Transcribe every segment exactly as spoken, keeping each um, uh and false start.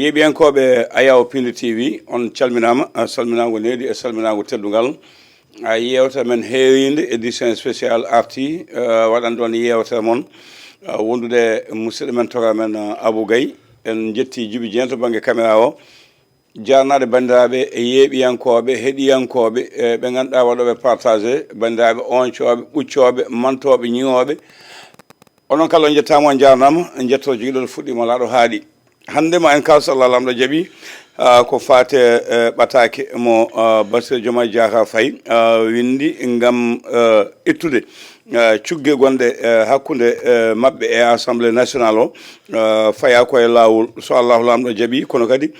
Heɗiyankooɓe Ayaw Pindi T V, on calminaama, a, salminaango needi e salminaango teddungal. A, yeewtere men heeriinde, édition spéciale arti, a, waɗan ɗoon yeewtere mon, a, wondude e musidɗo men, toga men, a, Abou Gaye. En njetti Jibi Dieng to bannge caméra o. Jaarnaade banndiraaɓe e yeeɓiyankooɓe, heɗiyankooɓe, e ɓe ngannduɗaa waɗooɓe partagé, banndiraaɓe ooñcooɓe, ɓuccooɓe, mantooɓe, ñiŋooɓe. Onon kala on njettaama, on njaarnaama, en njetto jogiiɗo fuɗɗiima laaɗo haaɗi. Hannde ma en kaal so Allah Laamɗo jaɓi, ah, ko faate, eh, ɓataake mo, ah, Bassirou Diomaye Diakhar Faye, ah, winndi ngam, eh, ittude, eh, cugge gonɗe, eh, hakkunde, eh, maɓɓe e Assemblée nationale o, eh, faya ko e laawol so Allah Laamɗo jaɓi. Kono kadi,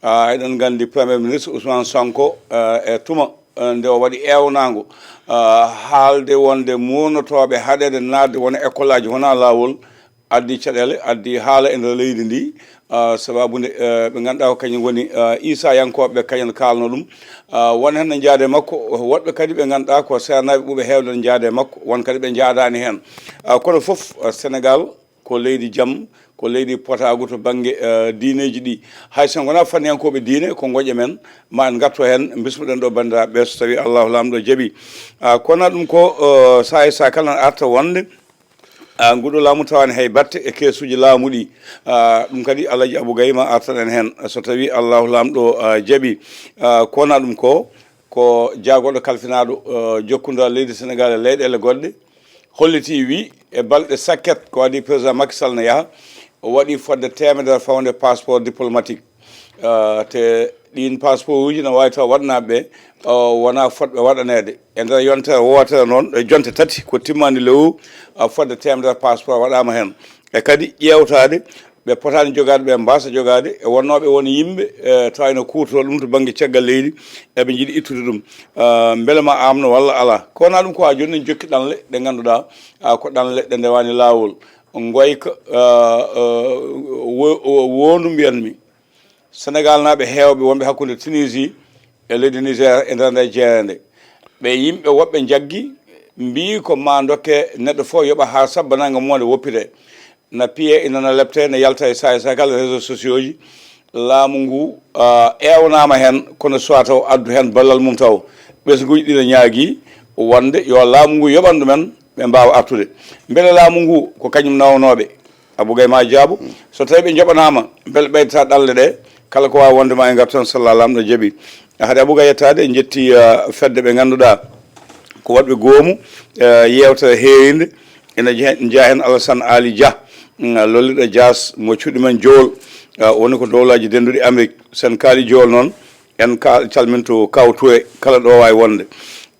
ah, eɗen nganndi Premier Ministre Ousmane Sonko, eh, e tuma, eh, nde o waɗi eewnaango, ah, haalde wonde muurnotooɓe haɗeede naatde wona école aji wona laawol, addi caɗeele, addi haala e nder leydi ndi, ah, sababu nde, eh, ɓe ngannduɗaa ko kañum ngoni, ah, Isayankooɓe ɓe, kañum kaalno ɗum. Ah, won heen no njaade makko, woɗɓe kadi ɓe ngannduɗaa ko seernaaɓe ɓuuɓe heewde no njaade makko, won kadi ɓe njaadaani heen. Ah, kono fof, ah, Sénégal ko leydi jam, ko leydi potaagu to bannge, eh, diineeji ɗi. Hay so en ngonaa fanniyankooɓe diine, ko ngoƴe men, ma en ngarto heen, mbismoɗen ɗo banndiraaɓe ɓe, so tawii Allahu Laamɗo jaɓi. Ah, kono ɗum ko, eh, sahaa e sahaa kala ne arta wonde, ah, nguɗo laamu tawaani hay batte e keesuuji laamu ɗi. Ah, ɗum kadi Alhaji Abou Gaye ma artan en heen, so tawii Allahu Laamɗo, ah, jaɓi. Ah, kono ɗum ko, ko jaagorɗo kalfinaaɗo, eh, jokkondiral leydi Senegaal e leyɗeele goɗɗe, holliti, wi e balɗe sakket ko adii président Macky Sall ne yaha, o waɗi fodde teemedere fawnde passeport diplomatique. Eh, te ɗiin passeport uji ne waawi taw waɗanaaɓe ɓe, eh, wonaa fotɓe waɗaneede. E nder yontere wootere noon, e jonte tati ko timmaani lewru, eh, fodde teemedere passeport waɗaama heen. E kadi ƴeewtaade ɓe potaani jogaade, ɓe mbaasa jogaade, e wonnooɓe won yimɓe, e, tawa ene kuutoroo ɗum to bannge caggal leydi, eɓe njiɗi ittude ɗum. Ah, mbele ma aamno walla alaa? Ko wonaa ɗum ko haa jooni en jokki ɗanle ɗe ngannduɗaa, ah, ko ɗanle ɗe ndewaani laawol. Ngoyka, ah, ah, wo-, wo-, wondu mbiyanmi. Senegalnaaɓe heewɓe wonɓe hakkunde Tunisie e leydi Niger e nder nde jeereende. Ɓe yimɓe woɓɓe njaggi, mbii ko maa ndokke neɗɗo fof yoɓa haa sabba nannga mo nde woppitee. Na piyee, ina na leptee, na yalta e saay saay kala réseaux sociaux ji. Laamu ngu, ah, eewnaama heen, kono suwaa taw addu heen ballal mum taw. Ɓesnguuji ɗi na ñaagii wonde yo laamu ngu yoɓan ɗumen, ɓe mbaawa artude. Mbele laamu ngu ko kañum nawnooɓe? Abou Gaye ma jaabo. So tawii ɓe njoɓanaama, mbele ɓeydata ɗanle ɗe? Kala ko waawi wonde ma en ngartu tan, so Allah Laamɗo jaɓi. Hade Abou Gaye yettaade, en njetti, ah, fedde ɓe ngannduɗaa ko waɗɓe goomu, eh, yeewtere heeriinde. Ina je-, njeyaa heen Alassane Aly Dia, mm, lollirɗo Dias mo cuuɗi men Jowol, ah, woni ko dowlaaji dennduɗi Amérique. So en kaalii Jowol noon, en ka-, calminto Kaw Touré, kala ɗo waawi wonde.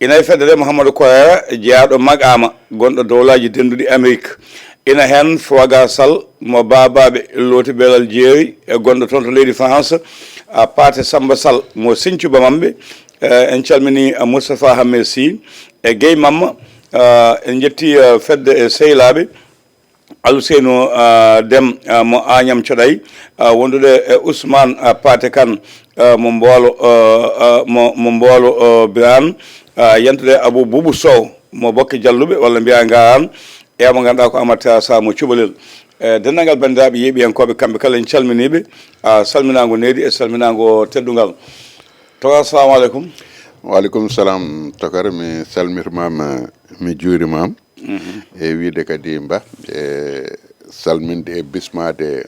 Ina e fedde nde Mouhamadou Koyara, jeyaaɗo Maqaama, gonɗo dowlaaji dennduɗi Amérique. Ina heen Froga Sall mo Baabaaɓe Looti Belal Jeeri, e gonɗo toon to leydi France, a Paate Samba Sall mo Sinthiou Bamamɓe. Eh, en calminii, ah, Moustapha Hammet Sy e Guèye Mamma. Ah, en njetti, ah, fedde e sehlaaɓe. Alseynu, ah, Dem, ah, mo Agnam Coɗay, ah, wondude e Ousmane, ah, Paate Kan, ah, mo Mboolo, ah, ah, mo, mo Mboolo, ah, Birane, ah, yentude Abou Boubou Sow mo Bokke Jalluɓe walla mbiyaa Ngaraan, e mo ngannduɗaa ko Amadou Théa Sarr mo Cubalel. E denndaangal banndiraaɓe yeeɓiyankooɓe, kamɓe kala en calminii ɓe, ah, salminaango needi e salminaango teddungal. Toga, assalamu aleykum. Wa aleykum salam, Tokar, mi salmitimaama, mi juurimaama. Mhm. E wiyde kadi mba, e salminde e bismaade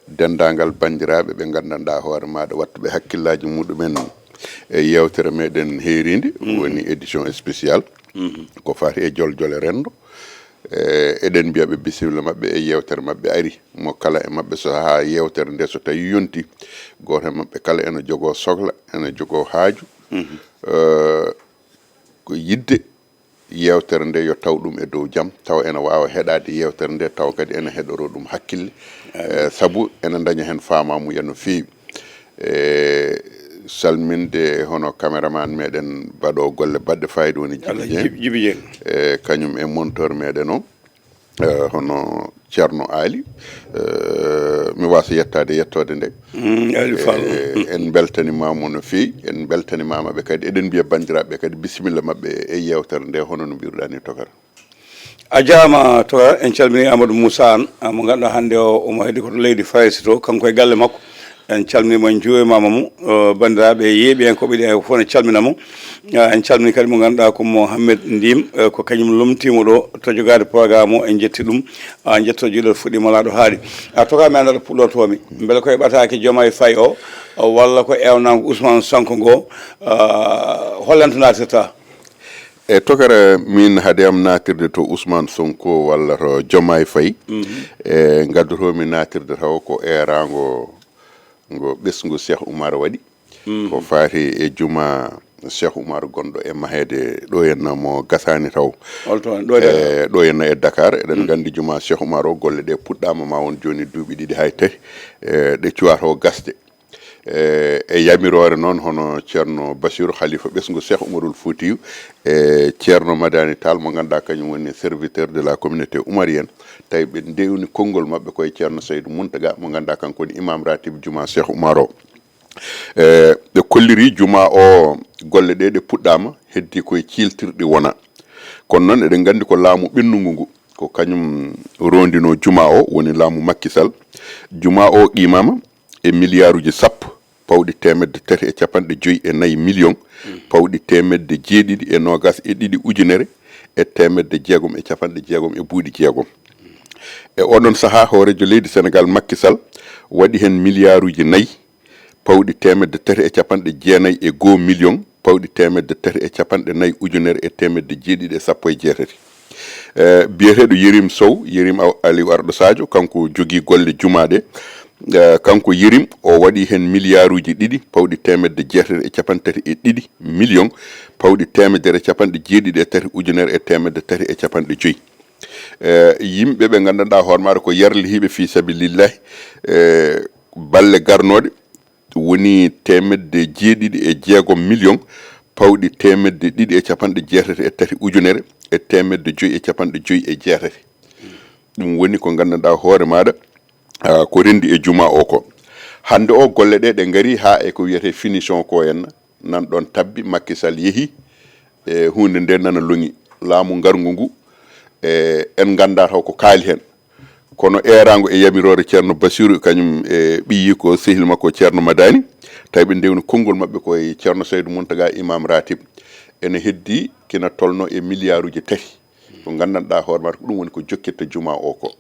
denndaangal banndiraaɓe ɓe nganndanɗaa hoore maaɗa, waɗtuɓe hakkillaaji muɗumen e yeewtere meɗen heeriinde, mhm, woni édition spéciale, mhm, ko faati e joljole renndo. E, eɗen mbiya ɓe bisimilla maɓɓe e yeewtere maɓɓe ari, mo kala e maɓɓe so haa yeewtere nde so tawii yonti, gooto e maɓɓe kala ene jogoo sokla, ene jogoo haaju. Mhm. E, ko yiɗde yeewtere nde yo taw ɗum e dow jam, tawa ene waawa heɗaade yeewtere nde, tawa kadi ene heɗoroo ɗum hakkille. Amin. Eh, sabu ene daña heen faamaamuya no feewi. Eh, salminde hono caméraman meɗen baɗo golle baɗɗe fayida woni Jibi Dieng. Jibi Dieng. Eh, kañum e monteur meɗen o. Eh, hono Ceerno Aali, eh, mi waasa yettaade yettoode nde. Mm, Aali Fall. Eh, en mbeltanimaama no feewi, en mbeltanimaama ɓe kadi. Eɗen mbiya banndiraaɓe kadi bisimilla maɓɓe e yeewtere nde, hono no mbiruɗaa ni, Tokar. A jaaraama, Tokar. En calminii Amadou Moussa Anne, ah, mo ngannduɗaa hannde o, omo heɗi ko to leydi Farayse to, kanko e galle makko. En calminii mo, en njuuriima mo. Banndiraaɓe yeeɓiyankooɓe ɗi fof ne calmina mo. En calminii kadi mo ngannduɗaa ko Mohammed Ndim, ko kañum lomtiimo ɗo to jogaade programme o, en njetti ɗum. Njetto jiiɗo fuɗɗiima laaɗo haaɗi. A toka mi annda ɗo puɗɗortoomi. Mbele koye ɓataake Jomaay Fay o, walla ko ewnango Ousmane Sonko ngo, hollen to naatirta? E tokere min hade am naatirde to Ousmane Sonko walla to Jomaay Fay. E ngaddotomi naatirde taw ko eeraango ngo ɓesngu Cheikh Oumar waɗi. Ko faati e juma Cheikh Oumar gonɗo e maheede ɗo henna mo gasaani taw. Holto ɗo e Dakar? E ɗo henna e Dakar, eɗen nganndi juma Cheikh Oumar o golle ɗe puɗɗaama ma won jooni duuɓi ɗiɗi hay tati, e ɗe cuwa taw gasde. E, e yamiroore noon hono Ceerno Basiru, Halifa ɓesngu Cheikh Oumarul Foutiyu, e Ceerno Madani Tall mo ngannduɗaa kañum woni serviteur de la communauté oumarienne, tawi ɓe ndewni konngol maɓɓe koye Ceerno Saydou Mountaga mo ngannduɗaa kanko woni imam ratib juma Cheikh Oumar o. E, ɓe kolliri juma o golle ɗe ɗe puɗɗaama, heddi koye ciiltirɗi wona. Kono noon eɗen nganndi ko laamu ɓennungu ngu, ko kañum rondino juma o, woni laamu Macky Sall. Juma o qiimama e miliyaaruuji sappo, pawɗi teemedde tati e capanɗe joyi e nayi miliyoŋ, pawɗi teemedde jeeɗiɗi e noogas e ɗiɗi ujunere e teemedde jeegom e capanɗe jeegom e buuɗi jeegom. E oɗon sahaa, hooreejo leydi Senegaal Macky Sall waɗi heen miliyaaruuji nayi, pawɗi teemedde tati e capanɗe jeenayi e goo miliyoŋ, pawɗi teemedde tati e capanɗe nayi ujunere e teemedde jeeɗiɗi e sappo e jeetati. E, biyeteeɗo Yerim Sow, Yerim Aw-, Aliou Arɗo Sadio, kanko jogii golle juma ɗe. E, kanko Yerim, o waɗi heen miliyaaruuji ɗiɗi, pawɗi teemedde jeetati e capanɗe tati e ɗiɗi miliyoŋ, pawɗi teemedere e capanɗe jeeɗiɗi e tati ujunere e teemedde tati e capanɗe joyi. E, yimɓe ɓe nganndanɗaa hoore maaɗa ko yarlihiiɓe fii sabilillahi, e, balle garnooɗe, woni teemedde jeeɗiɗi e jeegom miliyoŋ, pawɗi teemedde ɗiɗi e capanɗe jeetati e tati ujunere e teemedde joyi e capanɗe joyi e jeetati. Ɗum woni ko nganndanɗaa hoore maaɗa, a, ko renndi e juma o ko. Hannde o golle ɗe, ɗe ngari haa e ko wiyetee finition ko en nan ɗon tabbi, Macky Sall yehi, e huunde nde nana loŋi. Laamu ngarngu ngu, e, en nganndaa taw ko kaali heen. Kono eeraango e yamiroore Ceerno Basiru, kañum e ɓiyi ko sehil makko Ceerno Madani, tawi ɓe ndewni konngol maɓɓe ko e Ceerno Saydou Mountaga Imam Ratib. Ene heddi kina tolno e miliyaaruuji tati. Ko nganndanɗaa hoore maaɗa ko ɗum woni ko jokkirta juma o ko.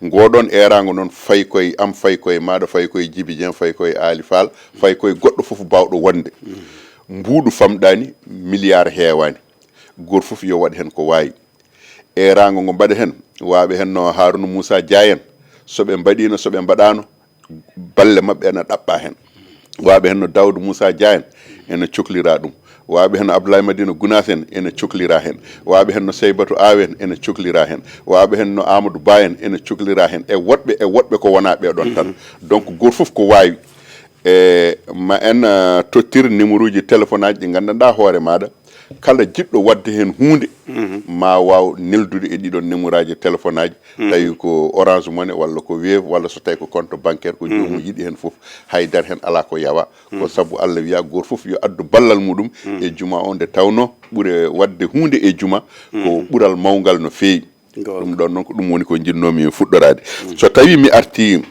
Ngoɗon eeraango noon fay koye am, fay koye maaɗa, fay koye Jibi Dieng, fay koye Aali Faal, fay koye goɗɗo fof baawɗo wonde. Mbuuɗu famɗaani miliyaar heewaani. Gooto fof yo waɗ heen ko waawi. Eeraango ngo mbaɗa heen, waaɓe heen no Haaruna Muusa Jaa en, so ɓe mbaɗiino, so ɓe mbaɗaano, balle maɓɓe ena ɗaɓɓa heen. Waaɓe heen no Daawda Muusa Jaa en, ena coklira ɗum. Waaɓe heen no Abdoulaye Madina Gunaas en, ena coklira heen. Waaɓe heen no Saybatu Aaw en, ena coklira heen. Waaɓe heen no Amadou Ba en, ena coklira heen. E woɗɓe, e woɗɓe ko wonaa ɓee ɗoon tan. Donc, gooto fof ko waawi. E ma en, eh, tottir numéro uji téléphone aji ɗi nganndanɗaa hoore maaɗa. Kala jiɗɗo waɗde heen huunde, ma waaw neldude e ɗiɗon numéro aji téléphone aji. Tawi ko Orange Money walla ko Wave walla so tawi ko compte bancaire, ko joomum yiɗi heen fof. Haydara heen alaa ko yawa. Ko sabu Allah wiya gooto fof yo addu ballal muɗum e juma o, nde tawno ɓure waɗde huunde e juma ko ɓural mawngal no feewi. Goonga. Ɗum ɗoon noon ko ɗum woni ko njinnoomi fuɗɗoraade. So tawi mi arti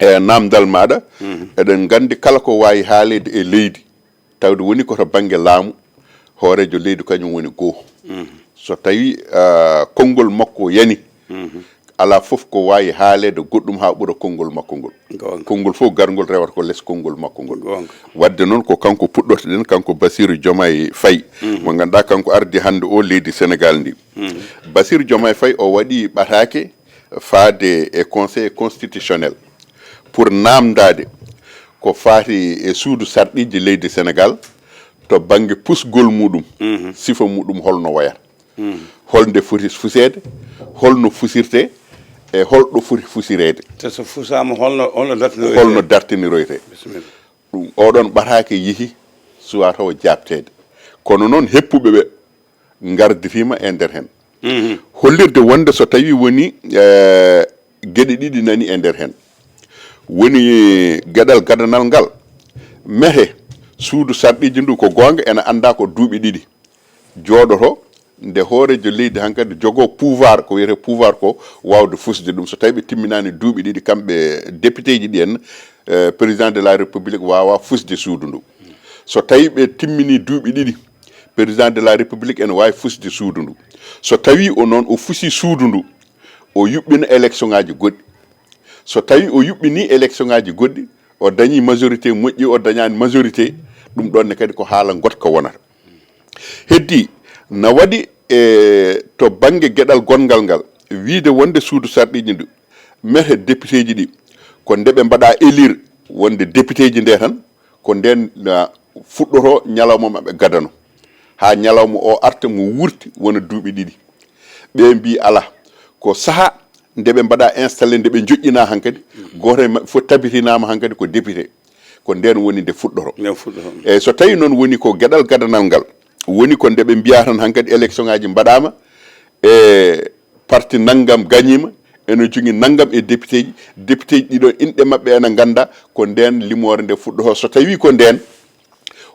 e naamndal maaɗa, eɗen nganndi kala ko waawi haaleede e leydi, tawde woni ko to bannge laamu, hooreejo leydi kañum woni goo. So tawi, ah, konngol makko yani, alaa fof ko waawi haaleede goɗɗum haa ɓura konngol makko ngol. Goonga. Konngol fof garngol rewata ko les konngol makko ngol. Goonga. Waɗde noon ko kanko puɗɗortoɗen, kanko Basiru Jomaay Fay, mo ngannduɗaa kanko ardi hannde o leydi Senegaal ndi. Basiru Jomaay Fay o waɗi ɓataake faade e Conseil constitutionnel pour naamndaade ko faati e suudu sarɗiiji leydi Senegaal to bannge pusgol muɗum, sifa muɗum holno wayata, holnde foti fuseede, holno fusirtee, e holɗo foti fusireede. Te so fusaama, holno, holno dartiniroytee? Holno dartiniroytee? Bisimilla. Ɗum, oɗon ɓataake yehi suwa taw jaabteede. Kono noon, heppuɓe ɓe ngarditima e nder heen. Hollirde wonde so tawi woni, eh, geɗe ɗiɗi nani e nder heen. Woni geɗal gadanal ngal, mete suudu sarɗiiji ndu ko goonga ene annda ko duuɓi ɗiɗi jooɗoto, nde hooreejo leydi hankadi jogoo pouvoir, ko wiyetee pouvoir ko, waawde fusde ɗum. So tawi ɓe timminaani duuɓi ɗiɗi, kamɓe député ji ɗi en, Eh, président de la république waawaa fusde suudu ndu. So tawii ɓe timmini duuɓi ɗiɗi, président de la république ene waawi fusde suudu ndu. So tawii o noon o fusi suudu ndu, o yuɓɓina élection ŋaaji goɗɗi. So tawii o yuɓɓinii élection ŋaaji goɗɗi, o dañii majorité moƴƴi, o dañaani majorité, ɗum ɗoon ne kadi ko haala ngoɗka wonata. Heddi na waɗi e to bannge geɗal gonngal ngal, wiyde wonde suudu sarɗiiji ndu, mete député ji ɗi, ko nde ɓe mbaɗa élire wonde député ji nde tan, ko ndeen na fuɗɗoto ñalawma maɓɓe gadano, haa ñalawma o arta mo wurti wona duuɓi ɗiɗi. Ɓe mbi ala, ko saha nde ɓe mbaɗa installé, nde ɓe joƴƴina hankadi, gooto e maɓɓe fof tabitinaama hankadi ko député. Ko ndeen woni nde fuɗɗoto. Nde fuɗɗoto. Eyyi, so tawii noon woni ko geɗal gadanal ngal, woni ko nde ɓe mbiya tan hankadi élection ŋaaji mbaɗaama, e parti nanngam gañiima, ene jogii nanngam e député ji, député ji ɗiɗo inɗe maɓɓe ene ngannda, ko ndeen limoore nde fuɗɗoto. So tawii ko ndeen,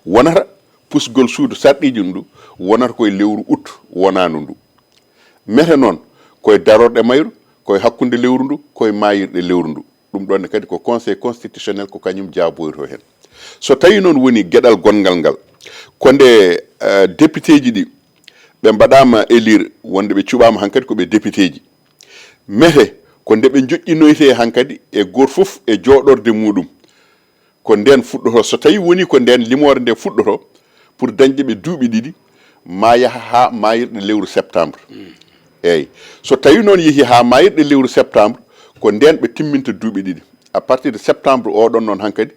wonata pusgol suudu sarɗiiji ndu, wonata koye lewru août wonaandu ndu. Mete noon, koye darorɗe mayru, koye hakkunde lewru ndu, koye maayirɗe lewru ndu. Ɗum ɗoon ne kadi ko Conseil constitutionnel ko kañum jaaboyto heen. So tawii noon woni geɗal gonngal ngal, ko nde, eh, député ji ɗi ɓe mbaɗaama élire, wonde ɓe cuɓaama hankadi ko ɓe député ji. Mete ko nde ɓe joƴƴinoytee hankadi e gooto fof e jooɗorde muɗum. Ko ndeen fuɗɗoto. So tawii woni ko ndeen limoore nde fuɗɗoto pour dañde ɓe duuɓi ɗiɗi, ma yaha haa maayirɗe lewru septembre. Eyyi. So tawii noon yehi haa maayirɗe lewru septembre, ko ndeen ɓe timminta duuɓi ɗiɗi. À partir de septembre oɗon noon hankadi,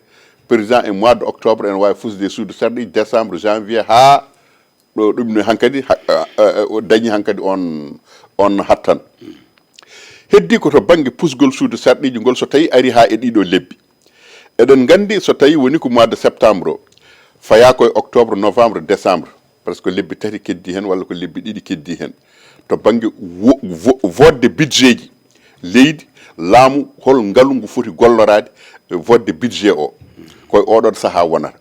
président e mois de octobre ene waawi fusde suudu sarɗi, décembre, janvier, haa ɗo ɗum ne hankadi ha-, a, a, o dañi hankadi on, on hattan. Heddi ko to bannge pusgol suudu sarɗiiji ngol, so tawii ari haa e ɗiɗo lebbi. Eɗen nganndi so tawii woni ko mois de septembre o, fayaa koye octobre, novembre, décembre, presque lebbi tati keddi heen walla ko lebbi ɗiɗi keddi heen. To bannge wo-, vo-, vote de budget ji leydi, laamu, hol ngalu ngu foti golloraade e vote de budget o, koye oɗon sahaa wonata.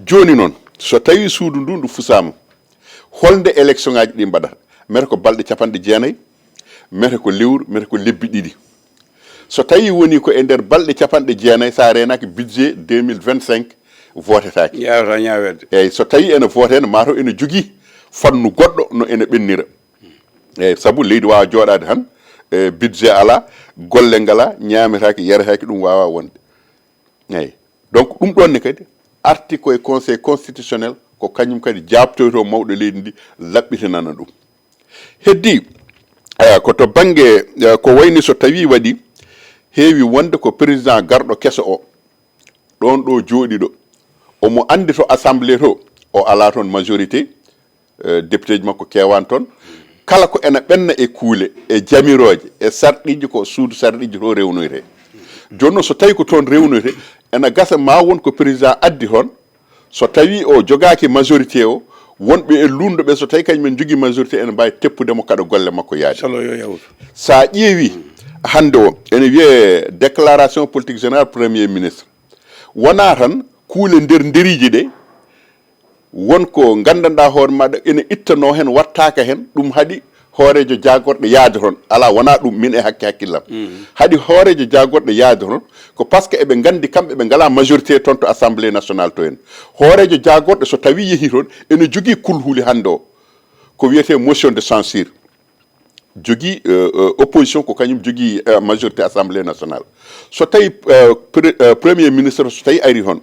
Jooni noon, so tawii suudu ndu ndu fusaama, holnde élection ŋaaji ɗi mbaɗata? Mete ko balɗe capanɗe jeenayi, mete ko lewru, mete ko lebbi ɗiɗi. So tawii woni ko e nder balɗe capanɗe jeenayi, so a reenaaki budget deux mille vingt-cinq vootetaake. Yaawata ñaaweede. Eyyi, so tawii ene vootee, maa taw ene jogii fannu goɗɗo no ene ɓennira. Eyyi, sabu leydi waawaa jooɗaade tan, e budget alaa, golle ngalaa, ñaametaake, yaretaake, ɗum waawaa wonde. Eyyi. Donc, ɗum ɗoon ne kadi arti koye Conseil constitutionnel, ko kañum kadi jaabtoyto mawɗo leydi ndi, laɓɓitinana ɗum. Heddi, eh, ko to bannge, eh, ko wayni so tawii waɗi, heewi wonde ko président garɗo keso o, ɗoon ɗo jooɗiɗo, omo anndi to assemblée to, o alaa toon majorité, eh, député ji makko keewaani toon. Kala ko ena ɓenna e kuule, e jamirooje, e sarɗiiji, ko suudu sarɗiiji to rewnoytee. Jooni noon, so tawii ko toon rewnoytee, ena gasa ma won ko président addi toon, so tawii o jogaaki majorité o, wonɓe e luulndo ɓe, so tawii kañum en njogii majorité, ene mbaawi teppude mo kaɗa golle makko yaade. Salo yo yawtu. So a ƴeewii hannde o, ene wiyee déclaration politique générale premier ministre. Wonaa tan kuule nder nderiiji ɗe, won ko nganndanɗaa hoore maaɗa ene ittanoo heen, wattaaka heen, ɗum haɗi hooreejo jaagorɗe yaade toon. Alaa, wonaa ɗum, min e hakke hakkillam. Haɗi hooreejo jaagorɗe yaade toon, ko parce que eɓe nganndi kamɓe ɓe ngalaa majorité toon to assemblée nationale to en. Hooreejo jaagorɗe so tawii yehii toon, ene jogii kulhuli hannde o, ko wiyetee motion de censure. Jogii, euh, euh, opposition ko kañum jogii, euh, majorité assemblée nationale. So tawii, euh, pre-, euh, premier ministre so tawii ari toon,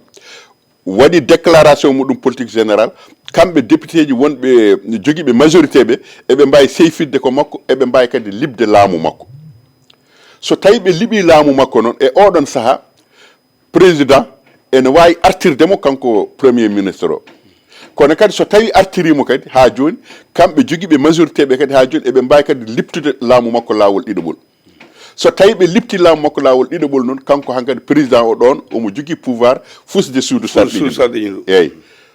waɗi déclaration muɗum politique générale, kamɓe député ji wonɓe jogiiɓe majorité ɓe, eɓe mbaawi seyfitde ko makko, eɓe mbaawi kadi liɓde laamu makko. So tawii ɓe liɓii laamu makko noon, e oɗon sahaa, président ene waawi artirde mo kanko premier ministre o. Kono kadi so tawii artirii mo kadi haa jooni, kamɓe jogiiɓe majorité ɓe kadi haa jooni eɓe mbaawi kadi liɓtude laamu makko laawol ɗiɗaɓol. So tawii ɓe liɓtii laamu makko laawol ɗiɗaɓol noon, kanko hankadi président o ɗoon, omo jogii pouvoir fusde suudu sarɗiiji ndu. Eyyi.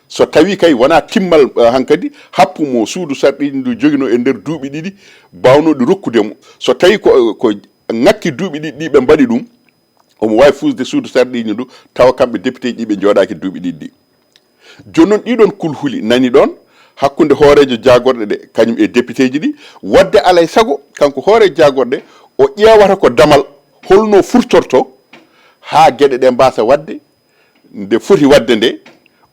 So tawii kay wonaa timmal, eh, hankadi happu mo suudu sarɗiiji ndu joginoo e nder duuɓi ɗiɗi, baawnooɗi rokkude mo. So tawii ko, ko ŋakki duuɓi ɗiɗi ɗi ɓe mbaɗi ɗum, omo waawi fusde suudu sarɗiiji ndu, tawa kamɓe député ji ɓe njooɗaaki duuɓi ɗiɗi ɗi. Jooni noon, ɗiɗon kulhuli nani ɗoon hakkunde hooreejo jaagorɗe ɗe, kañum e député ji ɗi, waɗde alay sago kanko hooreejo jaagorɗe o ƴeewata ko damal holno furtorto Haa geɗe ɗe mbaasa waɗde nde foti waɗde nde,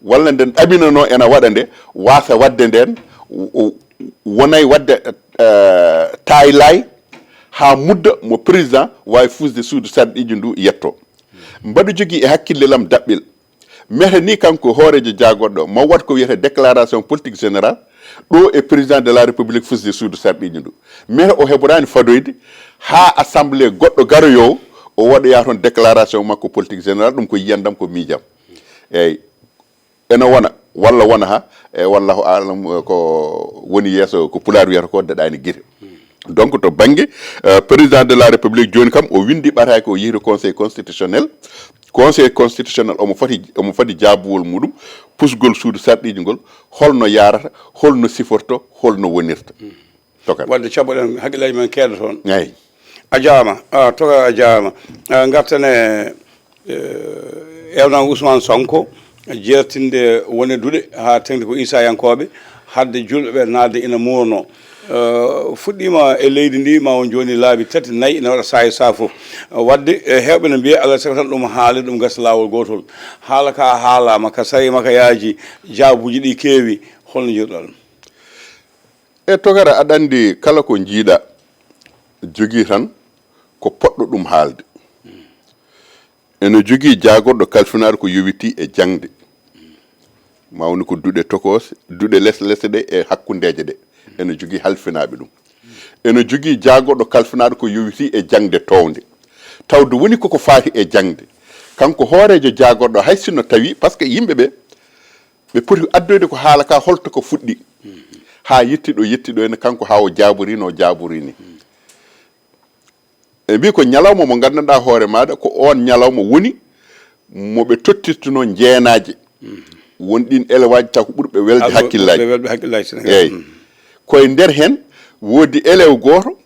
walla nde ɗaminanoo ena waɗa nde, waasa waɗde ndeen, o, o wonay waɗde, eh, taay-laay haa mudda mo président waawi fuusde suudu sarɗiiji ndu yettoo. Mbaɗa jogii e hakkille lam daɓɓel. Mete ni kanko hooreejo jaagorɗo, ma waɗ ko wiyata déclaration politique générale, ɗo e président de la république fuusde suudu sarɗiiji ndu. Mete o heɓoraani fadoyde haa assemblée goɗɗo garoyoowo, o waɗoya toon déclaration makko politique générale, ɗum ko yiyandam, ko miijam. Eyyi. Ene wona, walla wona ha, e wallahu alam, eh, ko woni yeeso, ko pulaar wiyata ko daɗaani gite. Donc to bannge, eh, président de la république jooni kam o winndi ɓataake o yehi to conseil constitutionnel. Conseil constitutionnel omo foti, omo foti jaabuwol muɗum, pusgol suudu sarɗiiji ngol, holno yaarata, holno siforto, holno wonirta. Tokar. Wadde caɓoɗen hakkillaaji men keedo toon. Eyi. A jaama, a toka a jaama. A ngartane, eh, ewnango Ousmane Sonko, jeertinde wone duɗe haa teŋti ko Isayankooɓe, hadde julɓe ɓe naatde ina muurno. Eh, fuɗɗiima e leydi ndi ma won jooni laabi tati, nayi ina waɗa saa e saa fof. Wadde, eh, heewɓe ne mbiya alaa sago tan ɗum haale, ɗum gasa laawol gootol. Haala ka haalaama, ka sariya ma ka yaaji, jaabuuji ɗi keewi, holno njiiruɗaa ɗum? E tokara, aɗa anndi kala ko njiiɗa jogii tan ko poɗɗo ɗum haalde. Ene jogii jaagorɗo kalfinaaɗo ko yowitii e jaŋde. Ma woni ko duɗe tokoose, duɗe les lese ɗe e hakkundeeje ɗe. Ene jogii halfinaaɓe ɗum. Ene jogii jaagorɗo kalfinaaɗo ko yowitii e jaŋde townde. Tawde woni koko faati e jaŋde. Kanko hooreejo jaagorɗo, hay sinno tawi, par ce que yimɓe ɓe, ɓe poti addoyde ko haala ka, holto ko fuɗɗi, haa yetti ɗo yetti ɗo, ene kanko haa o jaaborii no o jaaborii ni. Ɓe mbii ko ñalawma mo nganndanɗaa hoore maaɗa, ko oon ñalawma woni mo ɓe tottirtunoo njeenaaje. Won ɗiin elewaaji taw ko ɓurɓe welde hakkillaaji. Ɓe welɓe hakkillaaji Senegal. Eeyi. Ko e nder heen woodi elew gooto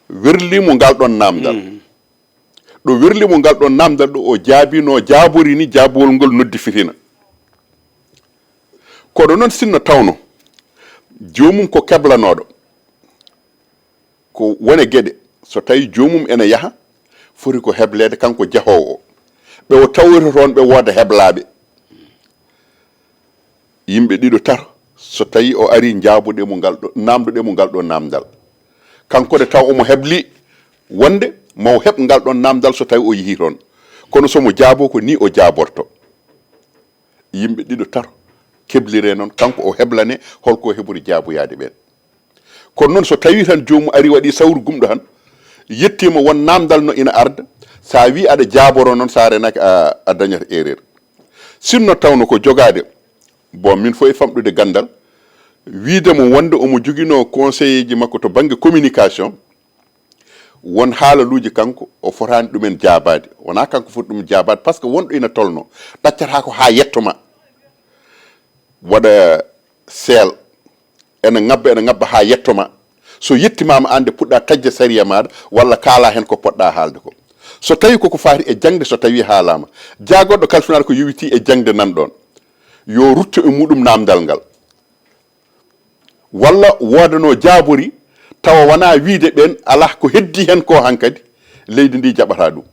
werlii mo ngal ɗoon naamndal. Ɗo werlii mo ngal ɗoon naamndal ɗo, o jaabii no o jaaborii ni, jaabuwol ngol noddi fitina. Kono noon sinno tawno joomum ko keblanooɗo, ko wone geɗe, so tawi joomum ene yaha, foti ko hebleede kanko jahoowo o. Ɓe o tawoyta toon ɓe wooda heblaaɓe. Yimɓe ɗiɗo tato, so tawi o ari jaaboɗe mo ngal ɗo, naamdoɗe mo ngal ɗo naamndal. Kanko de taw omo hebli wonde ma o heɓ ngal ɗon naamndal so tawi o yehi toon. Kono so mo jaabo ko ni o jaaborto. Yimɓe ɗiɗo tato keblire noon, kanko o heblane holko o heɓori jaaboyaade ɓeen. Kono noon so tawi tan joomum ari waɗi sawru gumɗo tan, yettiima won naamndal no ina arda, sa wi aɗa jaaboro noon, sa renaki a, a dañat erreur. Sinno tawno ko jogaade, bon, min fof e famɗude ganndal, wiide mo wonde omo joginoo conseiller ji makko to bannge communication, won haalaluuji kanko o fotaani ɗumen jaabaade. Wonaa kanko foti ɗum jaabaade, par ce que wonɗo ina tolno, ɗaccata ko haa yetto ma, waɗa seel, ene ŋabba, ene ŋabba haa yetto ma. So yettimaama aan de puɗɗa taƴde sariya maaɗa walla kaala heen ko poɗɗa haalde ko. So tawi koko faati e jaŋde, so tawi haalaama, jaagorɗo kalfinaaɗo ko yowitii e jaŋde nan ɗoon, yo rutto e muɗum naamndal ngal. Walla woodano jaabori tawa wonaa wiide ɓeen alaa ko heddii heen ko hankadi, leydi ndi jaɓata ɗum.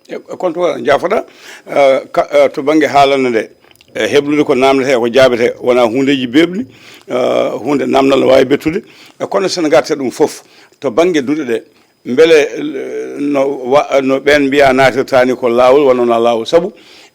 E, e, kono to njaafoɗa, eh, ka, eh, to bannge haalande nde, e heblude ko naamnetee, ko jaabetee, wonaa huundeeji beeɓɗi, eh, huunde naamndal no waawi bettude. E kono so en ngartii ɗum fof, to bannge duɗe ɗe, mbele, eh, no wa-, no ɓeen mbiya naatirtaani ko laawol, walla wonaa laawol? Sabu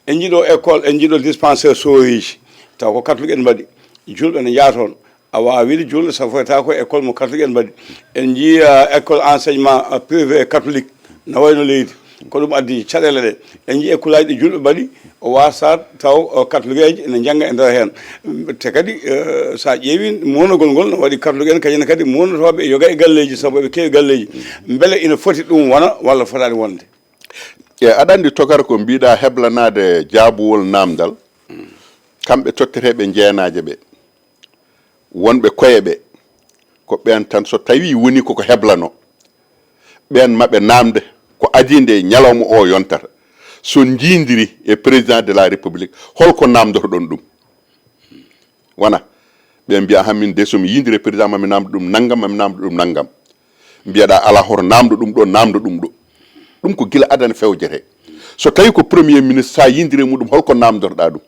en njiɗo école, en njiɗo dispensaire sooreeji, taw ko catholique en mbaɗi, julɓe ne njaha toon. A waawaa wiide julɗo safoyta ko école mo catholique en mbaɗi. En njii, ah, école enseignement, ah, privé catholique no wayno leydi. Ko ɗum addi caɗeele ɗe. En njii école aji ɗi julɓe mbaɗi, o waasa taw, o, catholique eji ene njannga e nder heen. Te kadi, eh, so a ƴeewi mownagol ngol no waɗi catholique en kañum kadi mownotooɓe yoga e galleeji, sabu eɓe keewi galleeji. Mbele ina foti ɗum wona walla fotaani wonde? E aɗa anndi tokar ko mbiɗa heblanaade jaabuwol naamndal, kamɓe totteteeɓe njeenaaje ɓe. Wonɓe koye ɓe, ko ɓeen tan, so tawii wonii koko heblano, ɓeen maɓe naamnde ko adii nde ñalawma o yontata. So njiidiri e président de la république, holko naamndotoɗon ɗum? Wona ɓe mbiya, "Ahan, min de, so mi yiidiri e président, mami naamndo ɗum nanngam, mami naamndo ɗum nanngam." Mbiyaɗa, "Alaa hoto naamndo ɗum ɗo, naamndo ɗum ɗo." Ɗum ko gila adana fewjete. So tawi ko premier ministre, sa yindiri e muɗum, holko namdorɗa ɗum?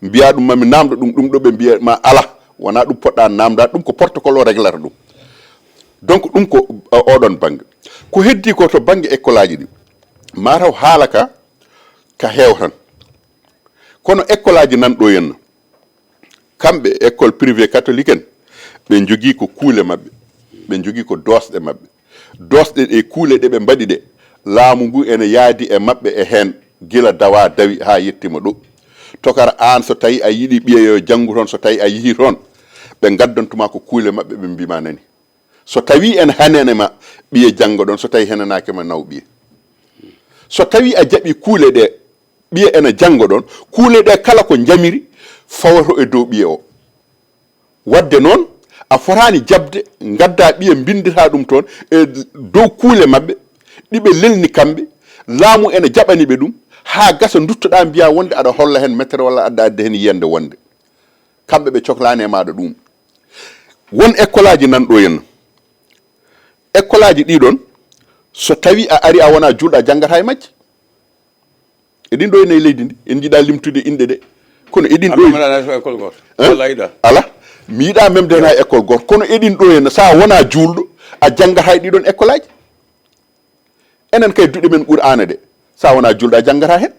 Mbiya ɗum, mami namdo ɗum, ɗum ɗo ɓe mbiya ma ala, wona ɗum poɗɗa namda, ɗum ko protocole o reglata ɗum. Donc ɗum ko, uh, oɗon bangge. Ko heddi ko to bangge école aji ɗi, mataw haala ka ka heew tan. Kono école aji nan ɗo henna, kamɓe école privé catholique en, ɓe jogii ko kuule maɓɓe, ɓe jogii ko doosɗe maɓɓe. Doosɗe ɗe, kuule ɗe ɓe mbaɗi ɗe, laamu ngu ene yaadi e maɓɓe e heen, gila dawa dawi haa yettima ɗo. Tokara, aan, so tawi a yiɗi ɓiye yo janngu toon, so tawi a yehii toon, ɓe ngaddantuma ko kuule maɓɓe, ɓe mbima nani. So tawi en hanene ma, ɓiye jannga ɗoon, so tawi henenaaki ma, naw ɓiye. So tawi a jaɓi kuule ɗe, ɓiye ena jannga ɗoon, kuule ɗe kala ko njamiri fawato e dow ɓiye o. Wadde noon, a fotaani jaɓde ngadda ɓiye mbinndita ɗum toon e dow kuule maɓɓe, ɗi ɓe lelni kamɓe, laamu ene jaɓani ɓe ɗum, haa gasa nduttoɗaa mbiya wonde aɗa holla heen metere walla aɗa adda heen yiyannde wonde. Kamɓe ɓe coklaani e maaɗa ɗum. Won école aji nan ɗo henna. École aji ɗi ɗoon, so tawi a ari a wona juulɗo, a janngata e majji. E ɗin ɗo henna e leydi ndi, en jiɗa limtude inɗe ɗe. Kono e ɗin ɗo Abdoulaye Wade, école gooto. Hein? Walla yiɗa? Ala. Mi yiɗa même dena école gooto. Kono e ɗin ɗo henna, sa wona juulɗo, a janngata e ɗi ɗoon école aji. Enen kay duɗe men Qur'aana ɗe, sa wona juulɗo, a janngata heen.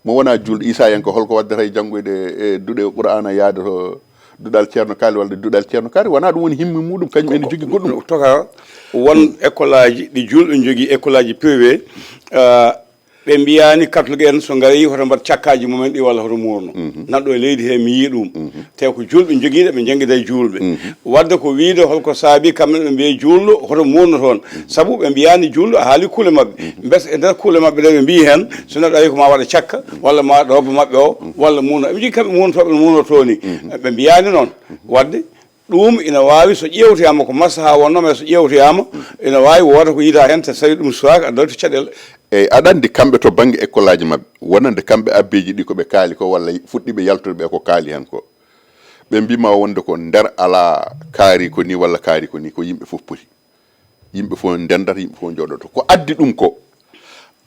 Mo wona juulɗo, Isa yanko, holko waddata e janngoyde e duɗe Qur'aana yaade to duɗal Ceerno Kaali walla duɗal Ceerno Kaari? Wona ɗum woni himmi muɗum, kañum ene jogii goɗɗum. Toka, won école aji ɗi juulɓe njogii, école aji privé, ah, ɓe mbiyaani catholique en so ngari hoto mbaɗ cakkaji mumen ɗi walla hoto muurno. Nan ɗo e leydi he mi yii ɗum. Te ko juulɓe jogiiɗo, ɓe njanngida e juulɓe. Wadde ko wiide holko saabi kamɓe ɓe mbiya juulɗo hoto muurno toon. Sabu ɓe mbiyaani juulɗo, a haali kuule maɓɓe. Mbes e nder kuule maɓɓe ɗe ɓe mbiyi heen, so neɗɗo ari ko ma waɗa cakka, walla ma waɗa robbo maɓɓe o, walla muurno. Eɓe njogii kamɓe muurnotoɓe no muurnoto ni. Ɓe mbiyaani noon. Wadde ɗum ina waawi, so ƴeewtoyaama ko maslaha wonnoo, mais so ƴeewtoyaama, ina waawi wooda ko yiɗaa heen, te so tawii ɗum suwaaka, addoyta caɗeele. Eyi, aɗa anndi kamɓe to bannge école aji maɓɓe, wonande kamɓe abbeeji ɗi ko ɓe kaali ko, walla fuɗɗiiɓe yaltude ɓe ko kaali heen ko. Ɓe mbiima wonde ko nder alaa kaari ko ni walla kaari ko ni, ko yimɓe fof poti. Yimɓe fof ndendata, yimɓe fof njooɗoto. Ko addi ɗum ko,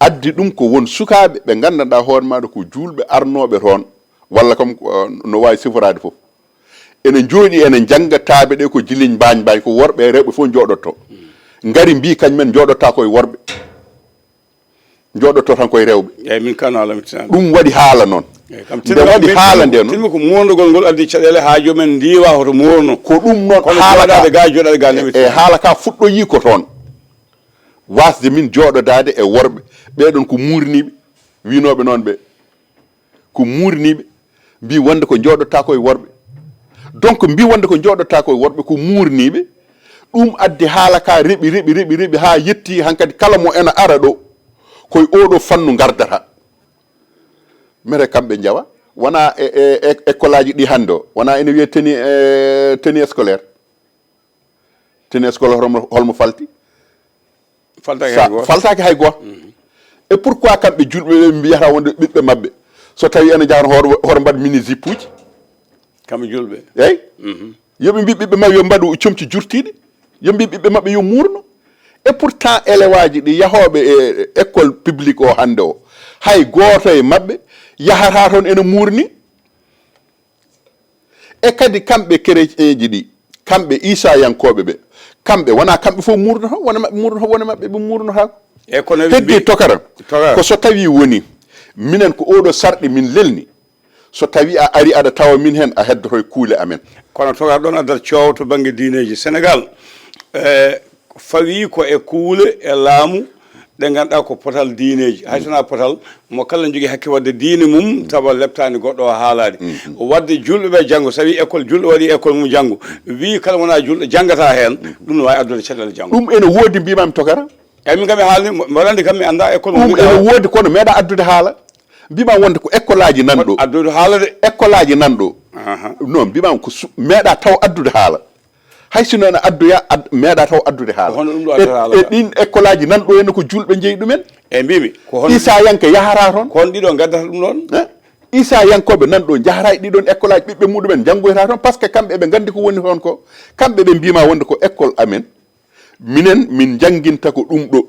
addi ɗum ko won sukaaɓe ɓe nganndanɗaa hoore maaɗa ko juulɓe arnooɓe toon, walla kam, uh, no waawi siforaade fof. Ene njooɗi, ene njannga taabe ɗe ko jiliñ mbaañ mbaañ, ko worɓe e rewɓe fof njooɗotoo. Ngari mbii kañ men njooɗotaa koye worɓe. Njooɗotoo tan koye rewɓe. Eeyi, min kan ala mi tinani. Ɗum waɗi haala noon. Eeyi, kam nde tinmi waɗi min haala nde noon. Tinmi ko moondogol ngol addi caɗeele haa jomen ndiwa hoto moorno. Ko ɗum noon. Kono haala ka jooɗaade ga, jooɗaade ga, e, nemi e haala ka fuɗɗoyii ko toon. Waasde min jooɗodaade e worɓe. Ɓeeɗon ko muurniiɓe, wiinooɓe noon ɓe. Ko muurniiɓe, mbii wonde ko njooɗotaako e worɓe. Donc, mbii wonde ko njooɗotaako e worɓe, ko muurniiɓe. Ɗum addi haala ka reɓi, reɓi, reɓi, reɓi, haa yetti hankadi kala mo ena ara ɗo, koye oɗo fannu ngardata. Mere kamɓe njawa, wona e, e, e, école aji ɗi hannde o, wona ene wiyee tenue, e, tenue scolaire. Tenue scolaire holmo, holmo falti? Faltaaki hay gooto. Faltaaki hay gooto. Et pourquoi kamɓe juulɓe ɓe mbiyata wonde ɓiɓɓe maɓɓe, so tawi ene njahan hoto, hoto mbaɗ mini jupe uji? Kamɓe juulɓe. Eyi. Yo ɓe mbi ɓiɓɓe maɓɓe yo mbaɗu comci jurtiiɗi. Yo mbi ɓiɓɓe maɓɓe yo muurno. Et pourtant, élève aji ɗi yahooɓe e école publique o hannde o, hay gooto e maɓɓe yahata toon ene muurni. E kadi kamɓe kerecieji ɗi, kamɓe isayankooɓe ɓe, kamɓe wona kamɓe fof muurnoto, wona maɓɓe muurnoto, wona maɓɓe ɓe muurnotaako. E kono ɓe heddi mbi-, tokara, tokara. Ko so tawi woni, minen ko oɗo sarɗi min lelni, so tawi a ari aɗa tawa min heen, a heddoto e kuule amen. Kono tokara ɗon addat coow to bannge diineeji Senegal. E, fawi ko e kuule e laamu ɗe ngannduɗaa ko potal diineeji. Hay so wonaa potal, mo kala ne jogii hakke waɗde diine mum, tawa leptaani goɗɗo o haalaani. Waɗde juulɓe ɓe janngo, so tawi école juulɗo waɗi école mum janngo, wii kala wonaa juulɗo janngata heen, ɗum no waawi addude caɗeele janngo. Ɗum ene woodi, mbiimaami tokara. Eyi, min kam mi haalni, mo-, mboɗo anndi kam mi anndaa école mum. Ɗum ene woodi, kono meeɗa addude haala. Mbiimaami wonde ko école aji nan ɗo. Addude haala de. École aji nan ɗo. Aha. Non, mbiimaami ko su-, meeɗa taw addude haala. Hay sinno ene addoya, ad-, meeɗa taw addude haala. Ko hono ɗum ɗo addata haala e ka? Ɗin école aji nan ɗo henna ko juulɓe njeyi ɗumen. E mbimi, ko hon isayanke yahata toon? Ko hon ɗiɗo ngaddata ɗum ɗon? Eh? Isayankooɓe nan ɗo njahata e ɗiɗon école aji, ɓiɓɓe muɗumen njanngoyta toon, parce que kamɓe ɓe nganndi ko woni toon ko. Kamɓe ɓe mbima wonde ko école amen. Minen, min njannginta ko ɗum ɗo.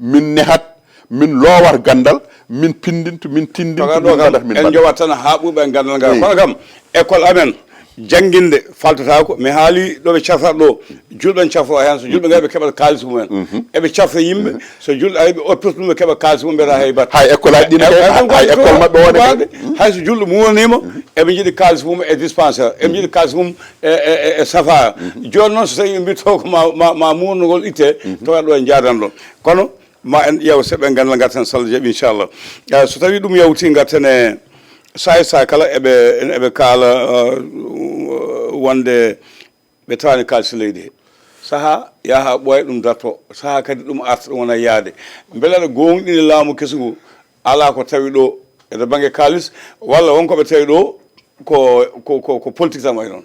Min nehat, min loowata ganndal, min pinndinta, min tinndinta, min mbaɗata, min mbaɗata. En njowat tan haa ɓuuɓa e ganndal ngal. Kono kam, école amen, jannginde faltataako. Mi haali ɗo ɓe cartata ɗo, julɓe en cartata heen, so julɓe ngari ɓe keɓat kaalis mumen. Eɓe carta yimɓe, so julɗo ari ɓe oppirta ɗum ɓe keɓa kaalis mum, mbiyata hay batte. Hay école aji ɗin kay, hay école maɓɓe wona kay. Hay so julɗo muurnima, eɓe njiɗi kaalis mum e dispensaire, eɓe njiɗi kaalis mum e, e, e, e safara. Jooni noon so tawi ɓe mbi to ko ma, ma, ma muurnugol itte, to waɗa ɗo e jaadan ɗo. Kono ma en ƴeew seeɗa, en ngannda ngarten so Allah jaɓi, inchallah. Eh, so tawi ɗum yawti ngarten e saay saay kala eɓe, eɓe kaala, eh, wonde ɓe tawani kaalis leydi he. Saha yaha ɓooya ɗum darto, saha kadi ɗum arta ɗum wona yaade. Mbele aɗa goongɗini laamu kesu ngu, ala ko tawi ɗo e to bannge kaalis, walla won ko ɓe tawi ɗo ko, ko, ko, ko politique tan wayi noon?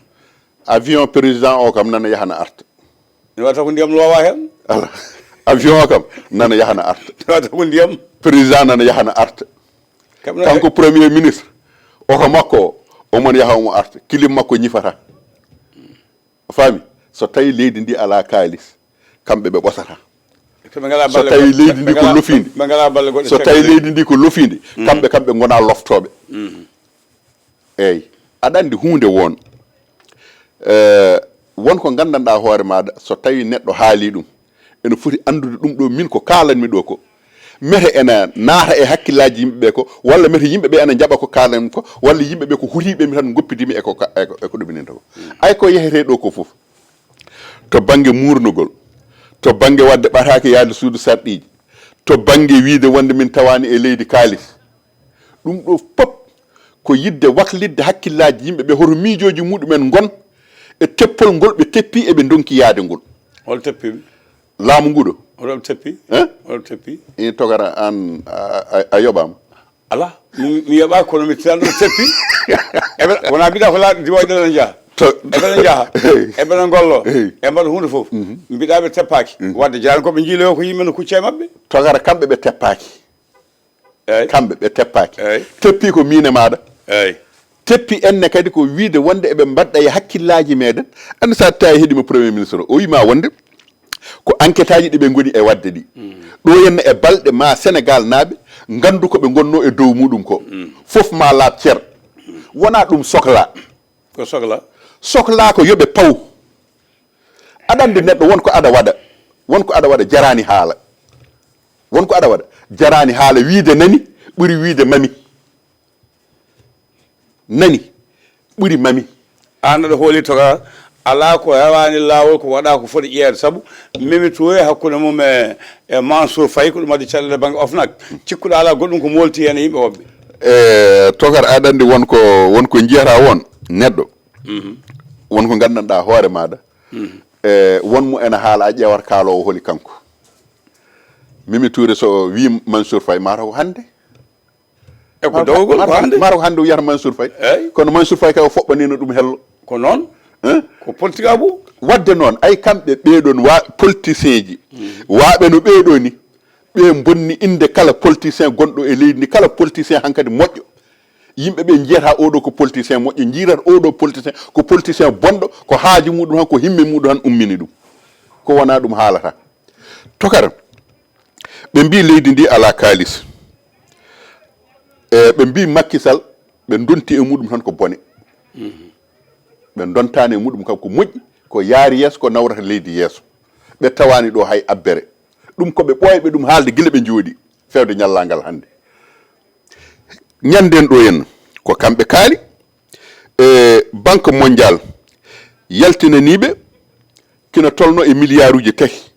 Avion président o kam nana yaha na arta. Ne wata ko ndiyam loowa heen? Ala. Avion o kam nana yaha na arta. Ne wata ko ndiyam? Président nana yaha na arta. Kanko premier ministre, oto makko o, omon yaha omo arta. Kilim makko ñifata. A faami? So tawi leydi ndi ala kaalis, kamɓe ɓe ɓosata. So tawi leydi ndi ko lofiindi, so tawi leydi ndi ko lofiindi, kamɓe, kamɓe ngona loftooɓe. Eeyi, aɗa anndi huunde woon, eh, won ko nganndanɗaa hoore maaɗa, so tawi neɗɗo haali ɗum, ene foti anndude ɗum ɗo min ko kaalanmi ɗo ko. Mete ene naata e hakkillaaji yimɓe ɓe ko, walla mete yimɓe ɓe ene njaɓa ko kaalanmi ko, walla yimɓe ɓe ko hutiiɓe mi tan ngoppidimi e ko ka-, e ko, e ko ɗuminta ko. Ay ko yehete ɗo ko fof, to bannge muurnugol, to bannge waɗde ɓataake yahde suudu sarɗiiji, to bannge wiyde wonde min tawaani e leydi kaalis. Ɗum ɗo fof ko yiɗde waklitde hakkillaaji yimɓe ɓe, hoto miijooji muɗumen ngon e teppol ngol ɓe teppi eɓe ndonki yaade ngol. Hol teppi ɓe? Laamu ngu ɗo. Hol teppi? Hein? Hol teppi? Ina tokara aan a, a, a yoɓaama. Ala, mi, mi yoɓaaki kono mi tiran ɗo teppi. Eɓe, wona mbiɗa ko laaɓi diwa eɓe na njaha. To- Eɓe na njaha. Eɓe na ngollo. Eɓe mbaɗa huunde fof. Mbiɗa ɓe teppaaki. Wadde jaani ko ɓe njiiloyo ko yimɓe no kucca e maɓɓe. Tokara kamɓe ɓe teppaaki. Eeyi. Kamɓe ɓe teppaaki. Eeyi. Teppi ko miin e maaɗa. Eeyi. Teppi enne kadi ko wiide wonde eɓe mbaɗɗa e hakkillaaji meɗen. Anndi so a tawi heɗima premier ministre o, o wiima wonde ko enquête aji ɗi ɓe ngoni e waɗde ɗi. Ɗo henna e balɗe ma Sénégal naaɓe nganndu ko ɓe ngonno e dow muɗum ko. Fof ma laaɓ cer. Wona ɗum sokla. Ko sokla? Sokla ko yo ɓe paw. Aɗa anndi neɗɗo won ko aɗa waɗa. Won ko aɗa waɗa jaraani haala. Won ko aɗa waɗa jaraani haala. Wiide nani ɓuri wiide mami. Nani ɓuri mami. Aan aɗa hooli toka, alaa ko rewaani laawol, ko waɗa ko foti ƴeeweede. Sabu Mimi Touré hakkunde mum e, e Mansour Faye, ko ɗum addi caɗeele bannge OFNAC. Cikkuɗo alaa goɗɗum ko molti heen e yimɓe woɓɓe. E tokar, aɗa anndi won ko, won ko njiyata won neɗɗo. Won ko nganndanɗaa hoore maaɗa. E won mo ene haala, a ƴeewata kaaloowo holi kanko. Mimi Touré so wii Mansour Faye, mataw ko hannde. E ko dawgol ko hannde. Mataw ko hannde o wiyata Mansour Faye. Eeyi. Kono Mansour Faye kay o foɓɓaniino ɗum hello. Ko noon. Hein? Ko politique abu. Waɗde noon, ay kamɓe ɓeeɗoon wa politicien ji. Waaɓe no ɓeeɗoo ni, ɓe mbonni innde kala politicien gonɗo e leydi ndi, kala politicien hankadi moƴƴo. Yimɓe ɓe njiyata oɗo ko politicien moƴƴo, njiirata oɗo politicien ko politicien bonɗo, ko haaju muɗum han, ko himme muɗum han ummini ɗum. Ko wona ɗum haalata. Tokara, ɓe mbi leydi ndi ala kaalis. E ɓe mbi Macky Sall, ɓe donti e muɗum tan ko bone. Ɓe dontani e muɗum kam ko moƴƴi, ko yaari yeeso, ko nawrata leydi yeeso. Ɓe tawani ɗo hay abbere. Ɗum ko ɓe ɓooyɓe ɗum haalde gila ɓe jooɗi, fewde ñallaagal hannde. Ñanden ɗo henna, ko kamɓe kaali, e Banque Mondiale yaltinaniiɓe kina tolno e miliyaaruuji tati,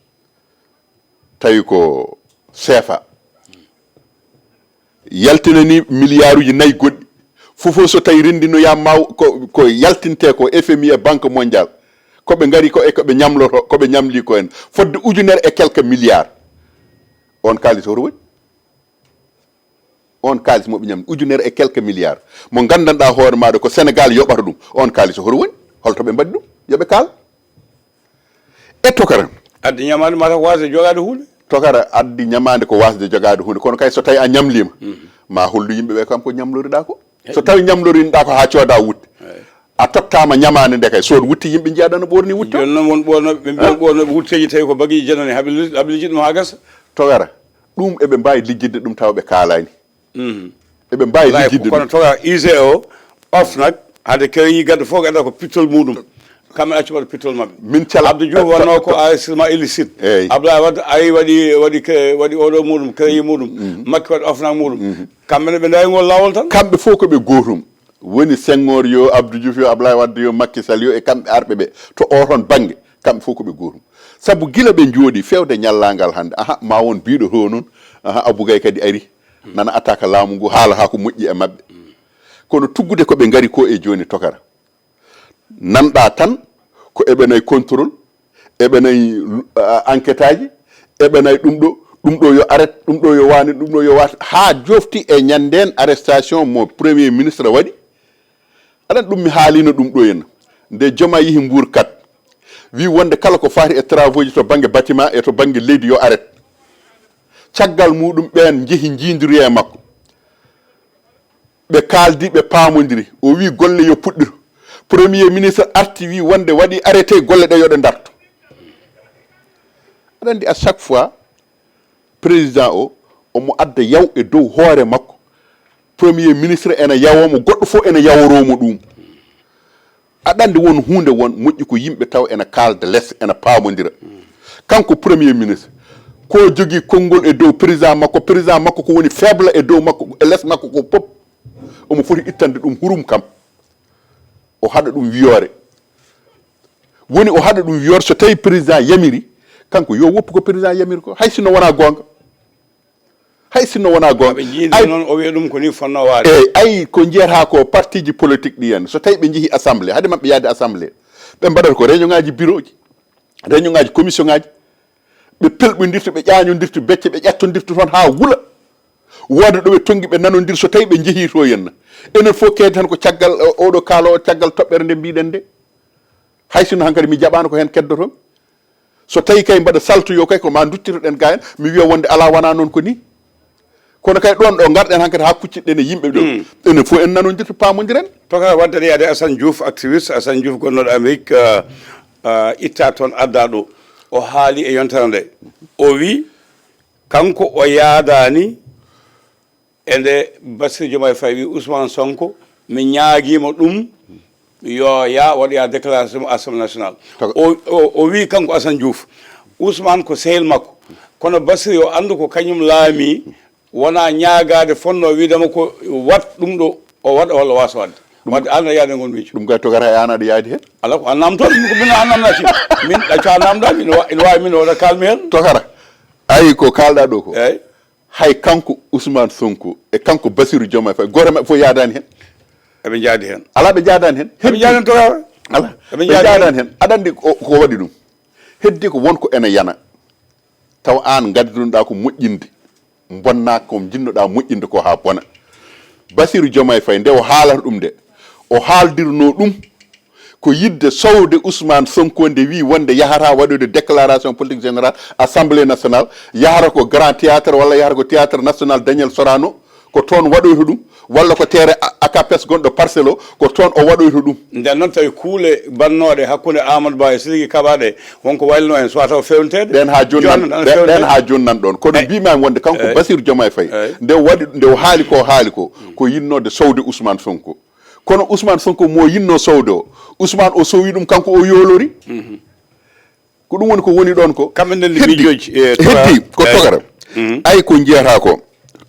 tawi ko seefa. Yaltinani miliyaaruuji nayi goɗɗi. Fof fof so tawi renndinoyaama ma ko, ko yaltinte ko F M I e Banque Mondiale. Ko ɓe ngari ko e ko ɓe ñamloto, ko ɓe ñamli ko en. Fodde ujunere e quelques milliards. On kaalis hoto woni? On kaalis mo ɓe ñamni, ujunere e quelques milliards. Mo nganndanɗaa hoore maaɗa ko Sénégal yoɓata ɗum. On kaalis hoto woni? Holto ɓe mbaɗi ɗum? Yo ɓe kaal. E tokara. Addi ñamaande mataw ko waasde jogaade huunde. Tokara addi ñamaande ko waasde jogaade huunde. Kono kay so tawi a ñamliima, ma hollu yimɓe ɓe kam ko ñamloriɗaa ko. So tawi ñamloriɗaa ko haa cooda wutte. A tottaama ñamaande nde kay. So on wutti yimɓe njiyaɗa no ɓorni wutte. Jooni noon won ɓornooɓe, ɓe mbiya ɓornooɓe wutteeji tawi ko bagiiji janani. Haɓe li-, haɓe lijji ɗum haa gasa. Tokara. Ɗum eɓe mbaawi lijjitde ɗum tawa ɓe kaalaani. Eɓe mbaawi lijjitde ɗum. Kono toga use o, ofnak, hade kewi gaddo fof gadda ko pittol muɗum. Kamɓe accu waɗa pittol maɓɓe. Min cala abdou diouf wonno ko investissement illicite. Abdoulaye wadde ari waɗi waɗi waɗi oɗo muɗum créé muɗum, makki waɗi ofnak muɗum. Kamɓe ne ɓe ndawi ngol lawol tan. Kamɓe fof ko ɓe gootum. Woni Senghor yo, Abdou Diouf yo, Ablaye Wadde yo, Macky Sall yo, e kamɓe arɓe ɓe to oo toon bannge, kamɓe fof ko ɓe gootum. Sabu gila ɓe njooɗi feewde ñallaagal hannde, aha, ma won biiɗo hoo noon, aha, Abou Gaye kadi ari, nana attaque laamu ngu, haala haa ko moƴƴi e maɓɓe. Kono tuggude ko ɓe ngari ko e jooni tokara. Nanɗa tan ko eɓe nayi contrôle, eɓe nayi enquête aji, eɓe nayi ɗum ɗo, ɗum ɗo yo arrête, ɗum ɗo yo waane, ɗum ɗo yo waate, haa jofti e ñanden arrestation mo premier ministre waɗi. Aɗan ɗum mi haalino ɗum ɗo henna, nde joma yihi mbuur kat wi wonde kala ko faati e travaux ji to banggue bâtiment e to banggue leydi yo arrête. Caggal muɗum ɓen jeehi jiidiri e makko. Ɓe kaaldi, ɓe paamondiri. O wi golle yo puɗɗir. Premier ministre arti wi wonde waɗi arrêté golle ɗe yo ɗe darto. Aɗa anndi à chaque fois président o omo adda yaw e dow hoore makko. Premier ministre ena yawomo, goɗɗo fof ena yaworomo ɗum. Aɗa anndi won huunde won moƴƴi ko yimɓe taw ena kaalda les ena paamondira. Kanko premier ministre ko jogii konngol e dow président makko, président makko ko woni faible e dow makko e les makko ko pop. Omo foti ittande ɗum hurum kam. O haɗa ɗum wiyoore. Woni o haɗa ɗum wiyoore so tawi président yamiri kanko yo woppu ko président yamiri ko hay sinno wona goonga. Hay sinno wona goonga. Ɓe jiidi noon o wiya ɗum ko ni fonnoo waade. Eeyi, ayi ko njiyata ko partiji politique ɗi en so tawi ɓe njehi assemblée hade maɓɓe yaade assemblée ɓe mbaɗata ko réunion ngaji bureau ji, réunion ngaji commission ngaji. Ɓe pelɓodirta, ɓe ƴaañodirta becce, ɓe ƴattodirta toon haa wula. Wooda ɗo ɓe tonngi, ɓe nanodir so tawi ɓe njehii to henna. Enen fof keedi tan ko caggal oɗo kaalo, caggal toɓɓere nde mbiɗen nde. Hay sinno hankadi mi jaɓaano ko heen keddotomi. So tawi kay mbaɗa saltoyo kay ko ma duttitoɗen ga en, mi wiya wonde alaa wona noon ko ni. Kono kay ɗoon ɗo ngarɗen hankadi haa kuccitɗen e yimɓe ɗo. Enen fof en nanodirta, paamodiren. Toka waddata yaade Assane Diouf, activiste Assane Diouf gonnoɗo Amérique, itta toon adda ɗo. O haali e yontere nde. O wi kanko o yaadaani e nde Bassirou Diomaye Faye wi Ousmane Sonko mi ñaagiima ɗum yo ya waɗoya déclaration assemblée nationale. O, o, o wi kanko Assane Diouf Ousmane ko sehil makko kono Bassirou yo anndu ko kañum laami. Wona ñaagaade fonnoo wiidema ko wat ɗum ɗo o waɗa walla waasa waɗde. Wadde an aɗa yaade ngon miijo. Ɗum kay tokara hay an aɗa yaadi heen. Ala ko an namtoo ɗum ko min an namnati. Min ɗacca namda min ina waawi min waɗa kalmi heen. Tokara ayi ko kaalɗa ɗo ko. Eeyi. Hay kanko Ousmane Sonko e kanko Bassirou Diomaye Faye gooto maɓɓe fof yaadani heen. Eɓe njaadi heen. Ala ɓe njaadani heen. Eɓe njaadi heen tokara. Ala ɓe njaadani heen. Aɗa anndi ko waɗi ɗum. Heddi ko won ko ene yana. Taw aan ngaddunoɗaa ko moƴƴinde, mbonnaa ko njiɗnoɗaa moƴƴinde ko haa bona. Bassirou Diomaye Faye nde o haalata ɗum nde, o haaldirnoo ɗum ko yiɗde sowde Ousmane Sonko nde wii wonde yahata waɗoyde déclaration politique générale assemblée nationale, yahata ko grand théâtre walla yahata ko théâtre national Daniel Sorano, ko toon waɗoyta ɗum, walla ko terrain Acapes gonɗo Parcelles o, ko toon o waɗoyta ɗum. Nden noon tawi kuule bannooɗe hakkunde Amadou Ba e Sidiki Kaba ɗe, won ko waylano heen, so taw fewnteede. Ɗeen haa jooni nan, ɗeen haa jooni nan ɗoon. Kono mbiymaami wonde kanko Bassirou Diomaye Faye, nde o waɗi, nde o haali ko haali ko, ko yiɗnoode sowde Ousmane Sonko. Kono Ousmane Sonko mo yiɗnoo sowde o, Ousmane o sowi ɗum, kanko o yoolori. Ko ɗum woni ko woni ɗoon ko. Kamɓe ndenndi miijooji. Heddi ko togara. Ay ko njiyata ko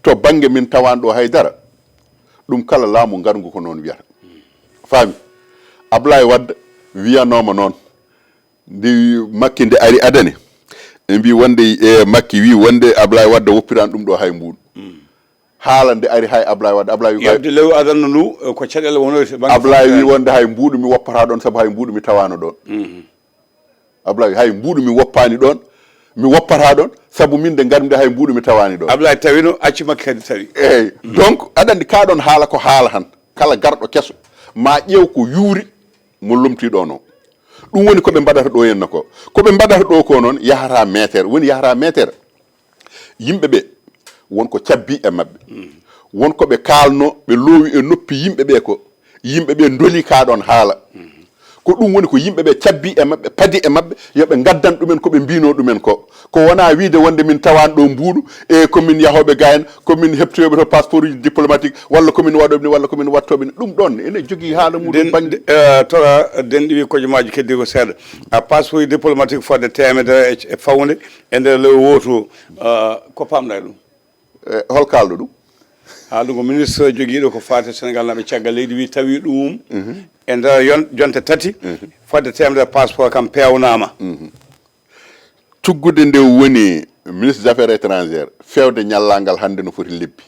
to bannge min tawani ɗo hay dara. Ɗum kala laamu ngarngu ko noon wiyata. Faami? Ablaye Wadde wiyanooma noon. Nde Makki nde ari adani. Ɓe mbi wonde e Makki wi wonde Ablaye Wadde woppirani ɗum ɗo hay mbuuɗu. Haala nde ari hay Ablaye Wadde, Ablaye wi. Yobde lew adanno ndu ko caɗeele wonoyte bannge. Ablaye wi wonde hay mbuuɗu mi woppata ɗoon sabu hay mbuuɗu mi tawano ɗoon. Ablaye wi hay mbuuɗu mi woppaani ɗoon, mi woppataa ɗoon, sabu min nde ngarmi nde hay mbuuɗu mi tawaani ɗoon. Ablaye tawino acci Makki kadi tawi. Eeyi, donc aɗa anndi kaa ɗoon haala ko haala tan, kala garɗo keso ma ƴeew ko yuuri mo lomtii ɗoon o. Ɗum woni ko ɓe mbaɗata ɗo henna ko. Ko ɓe mbaɗata ɗo ko noon yahataa meeteer, woni yahataa meeteer. Yimɓe ɓe won ko cabbi e maɓɓe. Won ko ɓe kaalno, ɓe loowi e noppi yimɓe ɓe ko yimɓe ɓe ndoli kaa ɗoon haala. Ko ɗum woni ko yimɓe ɓe cabbi e maɓɓe, padi e maɓɓe, yo ɓe ngaddan ɗumen ko ɓe mbino ɗumen ko. Ko wona wiide wonde min tawani ɗo mbuuɗu, e ko min yahooɓe ga en, ko min heɓtoyooɓe to passeport uji diplomatique, walla ko min waɗooɓe ni, walla ko min wattooɓe ni. Ɗum ɗon ene jogii haala muɗum. Den- bannge de- eh, tora denɗi wi kojomaaji keddi ko seeɗa. A passeport diplomatique fodde teemedere e- e fawnde e nder lewru wootu. Eh, ko pamɗa e ɗum? Eh, hol kaalɗo ɗum? Haalɗum ko ministre jogiiɗo ko faati Sénégal naɓe caggal leydi wi tawi ɗum e nder yon- jonte tati fodde teemedere passeport kam peewnama. Tuggude nde woni ministre des affaires étrangères, fewde ñallal ngal hannde no foti lebbi.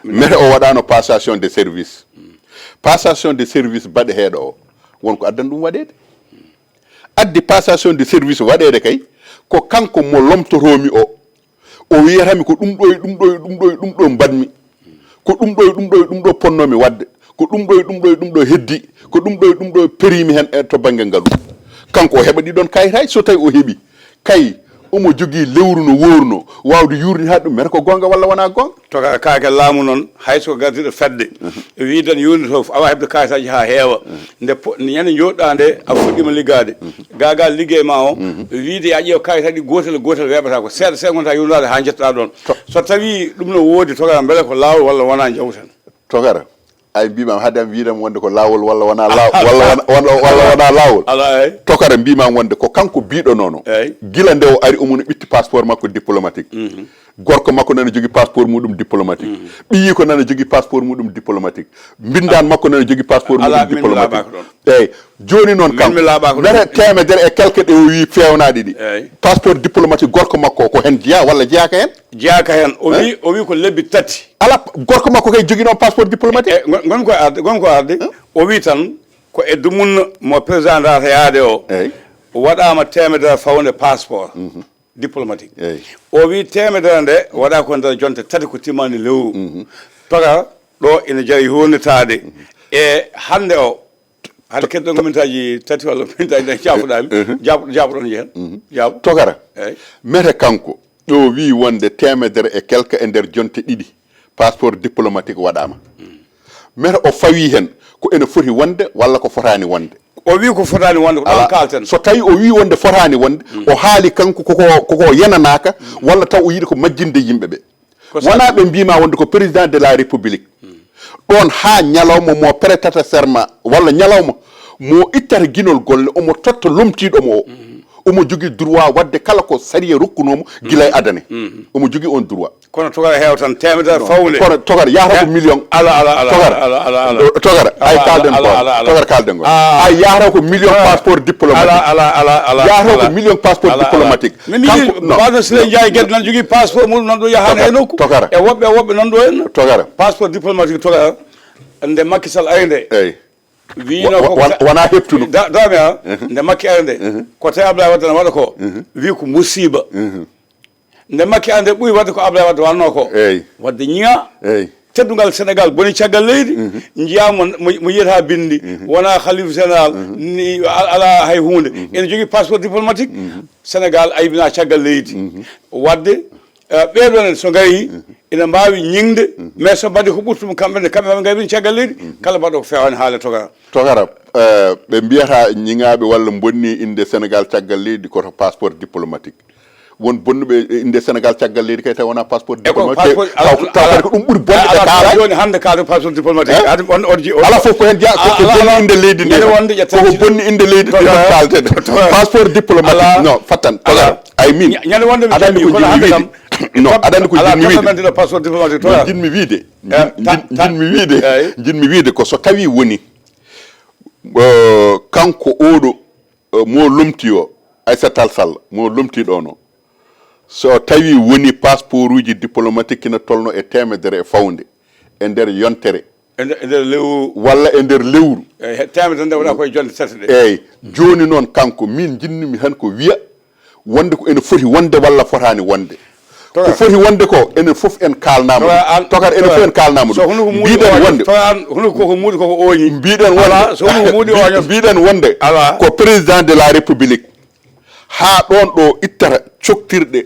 Mete o waɗano passation de service. Passation de service baɗe heeɗo o, won ko addan ɗum waɗeede. Addi passation de service waɗeede kay, ko kanko mo lomtotomi o, o wiyatami ko ɗum ɗo e ɗum ɗo e ɗum ɗo e ɗum ɗo mbaɗmi. Ko ɗum ɗo e ɗum ɗo e ɗum ɗo ponnomi waɗde. Ko ɗum ɗo e ɗum ɗo e ɗum ɗo heddi. Ko ɗum ɗo e ɗum ɗo perimi hen e to bannge ngalu. Kanko o heɓa ɗiɗon kayitaji, so tawi o heɓi kay, omo jogii lewru no wooruno wawde yurni ha ɗum meta ko gonga walla wona gonga. Toka kaake laamu noon, hay so gardiɗo fedde wiidan yurni to awa heɓde kayitaji ha heewa. Nde po- ñande joɗɗa nde a fuɗɗima liggaade, gaga liggey ma o wiide ya ƴeew kayitaji ɗi gotel gotel weeɓata ko seeɗa seeɗa gonta yurnade ha jettoɗa ɗon. So tawi ɗum no woodi, toka mbele ko laawol walla wona jawten? Tokara, ay mbimam haade am wiidam wonde ko laawol walla wona laawol walla wona- walla wona laawol. Ala ay. Tokara mbimam wonde ko kanko biɗo nono. Ay. Gila nde o ari omo no ɓitti passeport makko diplomatique. Gorko makko nana jogi passeport muɗum diplomatique. Ɓiyi ko nana jogi passeport muɗum diplomatique. Mbindan makko nana jogi passeport Ala, muɗum min diplomatique. Laabaka ɗon. Eyyi. Joni noon Min kam mi laaɓaka ɗon. Mere temedere e quelque ɗe o wi fewnaɗi ɗi. Eyyi. Passeport diplomatique gorko makko ko hen jeeya walla jeeyaka hen? Jeeyaka hen. O Hein? Wi, o wi ko lebbi tati. Ala, gorko makko kay jogino passeport diplomatique. E, gon- gon ko arde, gon ko arde. O wi tan ko e dumunna mo président data yaade o. Eyyi. Waɗama temedere fawde passeport diplomatique. Eyyi. O wi temedere nde waɗa ko nder jonte tati ko timmani lewru. Toka ɗo ina jari yurnitaade. E hande o, hade keddo ko mintaji tati walla mintaji nayi jafoɗami. Jafoɗon jehen. Jafo. Tokara. Eyyi. Mete kanko ɗo wi wonde temedere e quelque e nder jonte ɗiɗi passeport diplomatique waɗama. Mete o fawi hen ko ene foti wonde walla ko fotani wonde? O wi ko fotani wonde, ko ɗon kalten. So tawi o wi wonde fotani wonde, o haali kanko koko koko yenanaka walla taw o yiɗi ko majjinde yimɓe ɓe. Ko wona sabi- ɓe mbima wonde ko président de la république. Ɗon ha ñalawma mo prêtata serment walla ñalawma mo ittata guinol golle, omo totta lomtiɗo mo o. Omo jogui droit wadde kala ko sariya rokkunomo gila e adane. Omo jogui on droit. Kono tokara heewa tan temedere fawde. Kono tokara yahata ko million. Ala ala ala. Tokara. Ala ala ala. Tokara ay kalden ko. Tokara kalden ko. Ay yahata ko million passeport diplomatique. Ala ala ala. Yahata ko million passeport diplomatique. Min miji baɗo sile jaay ged nan jogui passeport mum nan ɗo yahata e nokku. Tokara. E woɓɓe e woɓɓe nan ɗo en. Tokara. Passeport diplomatique tokara. Nde Macky Sall ay nde. Eyyi. Wino ko wona heftunu. Dame a nde Macky ay nde. Ko te Abdoulaye Wade na waɗa ko. Wi ko musiba. Nde Macky ande ɓuri wadde ko Ablaye Wadde wanno ko. Eyyi. Wadde ñiŋa. Eyyi. Teddungal Sénégal boni caggal leydi. Njiya mo mo yiyata bindi wona khalife général ni ala hay hunde. Ene jogui passeport diplomatique. Sénégal aybina caggal leydi. Wadde ɓeɗon en so gari ina mbawi ñiŋde. Mais so mbaɗi ko ɓurtum kamɓe ne kamɓe maɓe gaybini caggal leydi. Kala mbaɗo ko fewani haale togara. Togara ɓe mbiyata ñiŋaɓe walla bonni inde Sénégal caggal leydi koto passeport diplomatique. Won bonnuɓe e inde Sénégal caggal leydi kay taw wona passeport diplomatique. Taw kadi ko ɗum ɓuri bonde ɓe kaalani. Joni hande kaade passeport diplomatique. Hade on on ji on. Ala fof ko hen jeeya koko bonni inde leydi ndi. Koko bonni inde leydi ndi ɗon kalten. Passeport diplomatique non fattan. Togara ay min. Ñande wonde mi adandi ko jinmi wiide. Non adandi ko jinmi wiide. Passeport diplomatique togara. Jinmi wiide. Jinmi wiide. Jinmi wiide ko so tawi woni kanko oɗo mo lomti o, Aissata Tall Sall mo lomti ɗon o, so tawi woni passeport uji diplomatique kina tolno e temedere e fawde e nder yontere. E nder lewru. Walla e nder lewru. Eyyi, temedere nde waɗa koye jonde tati ɗe. Eyyi, joni noon kanko min jinnumi tan ko wiya wonde ko ene foti wonde walla fotani wonde. Ko foti wonde ko enen fof en kalnama ɗum. Tokar enen fof en kalnama ɗum. Mbiɗen wonde. Tokar an hunu koko muɗi koko oñi. Mbiɗen wonde. So hunu muɗi oño. Mbiɗen wonde. Ala. Ko président de la république ha ɗon ɗo ittata coktirɗe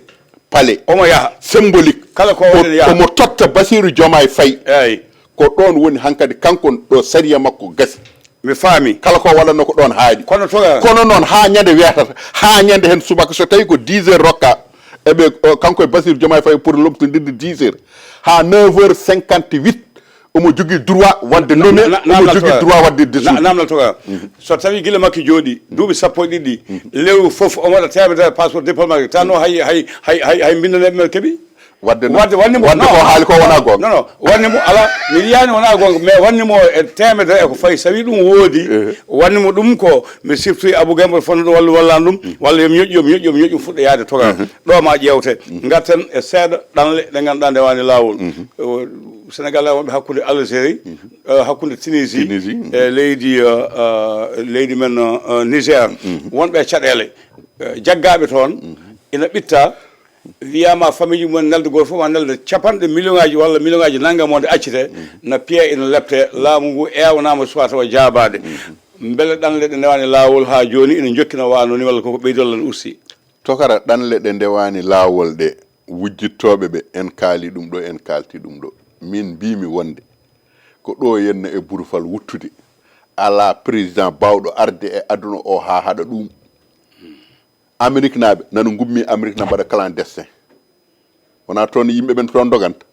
palais. Omo yaha. Symbolique. Kala ko waɗen yaha. Omo totta Bassirou Diomaye Faye. Eyyi. Ko ɗon woni hankadi kanko ɗo sariya makko gasi. Mi faami. Kala ko waɗanno ko ɗon haaɗi. Kono to kono noon ha ñande weetata ha ñande hen subaka so tawi ko dix heures rokka. Eɓe, o, kanko e Bassirou Diomaye Faye pour lomtondirde dix heures. Haa neuf heures cinquante-huit, omo jogii droit waɗde nommé, omo jogii droit waɗde dissoudre. Namdal toga. So tawi gila makki jooɗi duuɓi sappo e ɗiɗi, lewru fof omo waɗa temedere passeport diplomatique, tan o hay, hay, hay, hay, hay mbindaneeɓe men keɓi. Wadde no, wadde, wadde mo, wadde non, ko haali ko wona goonga. Non, non, wadde mo ala, mi yiyaani wona goonga, mais wadde mo e temedere e ko fayi, so tawi ɗum woodi, wadde mo ɗum ko, mi siftoyi Abou Gaye mboɗo fotno ɗum walla wallani ɗum, walla yo mi ñoƴƴu, yo mi ñoƴƴu, yo mi ñoƴƴu, fuɗɗa yaade toga. Ɗo ma ƴeewte, ngarten e seeɗa ɗanle ɗe ngannduɗaa nde woni laawol. O, Sénégal wonɓe hakkunde Algérie, eh, hakkunde Tunisie, Tunisie, e leydi, eh, eh, leydi men, eh, eh, Niger. Wonɓe e caɗeele, eh, jaggaaɓe toon, ina ɓitta, wiyama famille mum en nelde gooto fof ma nelde capanɗe million ngaji walla million ngaji nanngam wonde accete, na piya ina lepte, laamu ngu ewnama suwa tawa jaabaade. Mbele ɗanle ɗe ndewaani laawol haa jooni ina jokkina wano ni walla koko ɓeydol lan usti? Tokara, ɗanle ɗe ndewaani laawol ɗe, wujjittooɓe ɓe, en kaali ɗum ɗo, en kaalti ɗum ɗo. Min mbimi wonde ko ɗo henna e Burufal wuttude, alaa président baawɗo arde e aduna o haa haɗa ɗum. Amérique naaɓe nana ngummi Amérique na mbaɗa clandestin. Wona toon yimɓe ɓen toon doganta.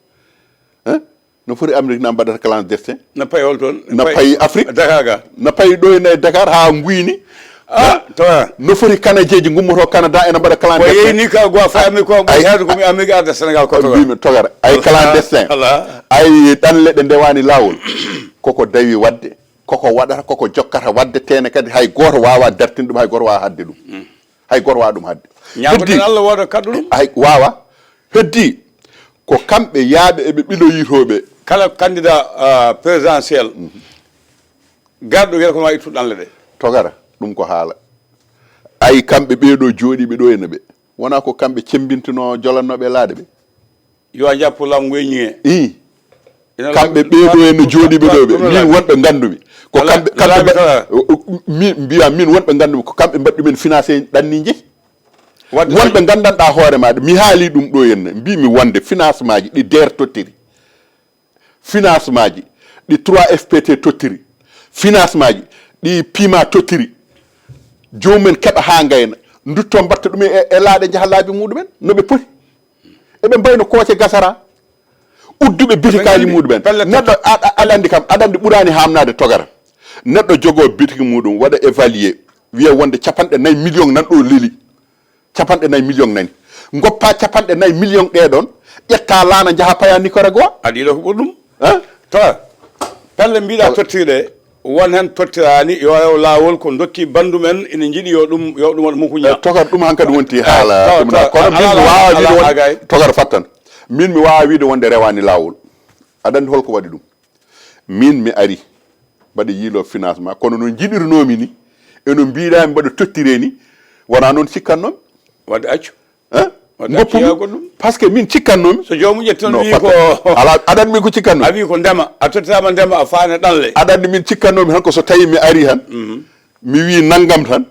Hein? No foti Amérique na mbaɗata clandestin? Na payi hol toon? Na payi Afrique. Dakar ga? Na payi ɗo e Dakar haa nguyni. Ah, to. No foti Kanajeeji ngummoto Canada ena mbaɗa clandestin? Ko yeyni ka gwa fa Amérique ko, ay, heedo ko mi Amérique arda Sénégal ko to. Mbimi togara. Ay clandestin. Ay ɗanle ɗe ndewaani laawol. Koko dawi waɗde, koko waɗata, koko jokkata waɗde, tene kadi hay gooto waawa dartinde ɗum, hay gooto waawa haɗde ɗum. Hay gooto waawa ɗum haɗde. Ñaagoɗen Allah wooda kaɗɗo ɗum. Hay waawa. Heddi ko kamɓe yaaɓe eɓe ɓiloyitooɓe. Kala candidat, ah, présidentiel garɗo wiyata ko ma ittu ɗanle ɗe. Togara, ɗum ko haala. Ay kamɓe ɓeeɗo jooɗiiɓe ɗo ena ɓe. Wona ko kamɓe cembintinoo jolannooɓe e laaɗe ɓe? Yo a jappu laamu ngu e ñiye. Ii. Kamɓe ɓeeɗo en no jooɗiiɓe ɗo ɓe. Min wonɓe nganndumi. Ko kamɓe, kamɓe mba-, mi, mbiya min wonɓe nganndumi ko kamɓe mbaɗi ɗumen financé ɗanni njehi. Wonɓe nganndanɗaa hoore maaɗa. Mi haali ɗum ɗo henna. Mbimi wonde financement ji ɗi D E R tottiri. Financement ji ɗi trois F P T tottiri. Financement ji ɗi pima tottiri. Jomumen keɓa haa ngayna. Ndutto mbatta ɗum e, e laaɗe njaha laabi muɗumen. No ɓe poti. Eɓe mbayno kooce gasara. Udduɓe bitikaaji muɗumen. Neɗɗo a-, a-, aɗa anndi kam, aɗa anndi ɓuraani haamnaade togara. Neɗɗo jogoo bitiki muɗum, waɗa évaluer, wiya wonde capanɗe nayi million nan ɗo leli. Capanɗe nayi million nani. Ngoppa capanɗe nayi million ɗe ɗon, ƴetta laana njaha paya Nicaragua. Aɗa yiɗo ko ɓuri ɗum? Hein? To, pelle mbiɗa tottirɗe, won hen tottiraani, yo rew laawol ko dokki banndum en, ina njiɗi yo ɗum, yo ɗum waɗ mukuña. Eh, tokar ɗum hankadi wonti haala ɗum na. Kono min mi waawa wiide won tokar fattan. Min mi waawa wiide wonde rewaani laawol. Aɗa anndi holko waɗi ɗum? Min mi ari mbaɗa yiilo financement, kono no njiɗirnoomi ni, e no mbiɗa mi mbaɗa tottire ni, wona noon cikkannoomi. Wadde accu. Hein? Wadde accu. Ngoppumi. Par ce que min cikkannoomi. So joomum ƴetti noon wi ko. Ala, aɗa anndi min ko cikkannoomi. A wi ko ndema, a tottirama ndema, a faane ɗanle. Aɗa anndi min cikkannoomi han ko so tawi mi ari han, mi wi nanngam tan,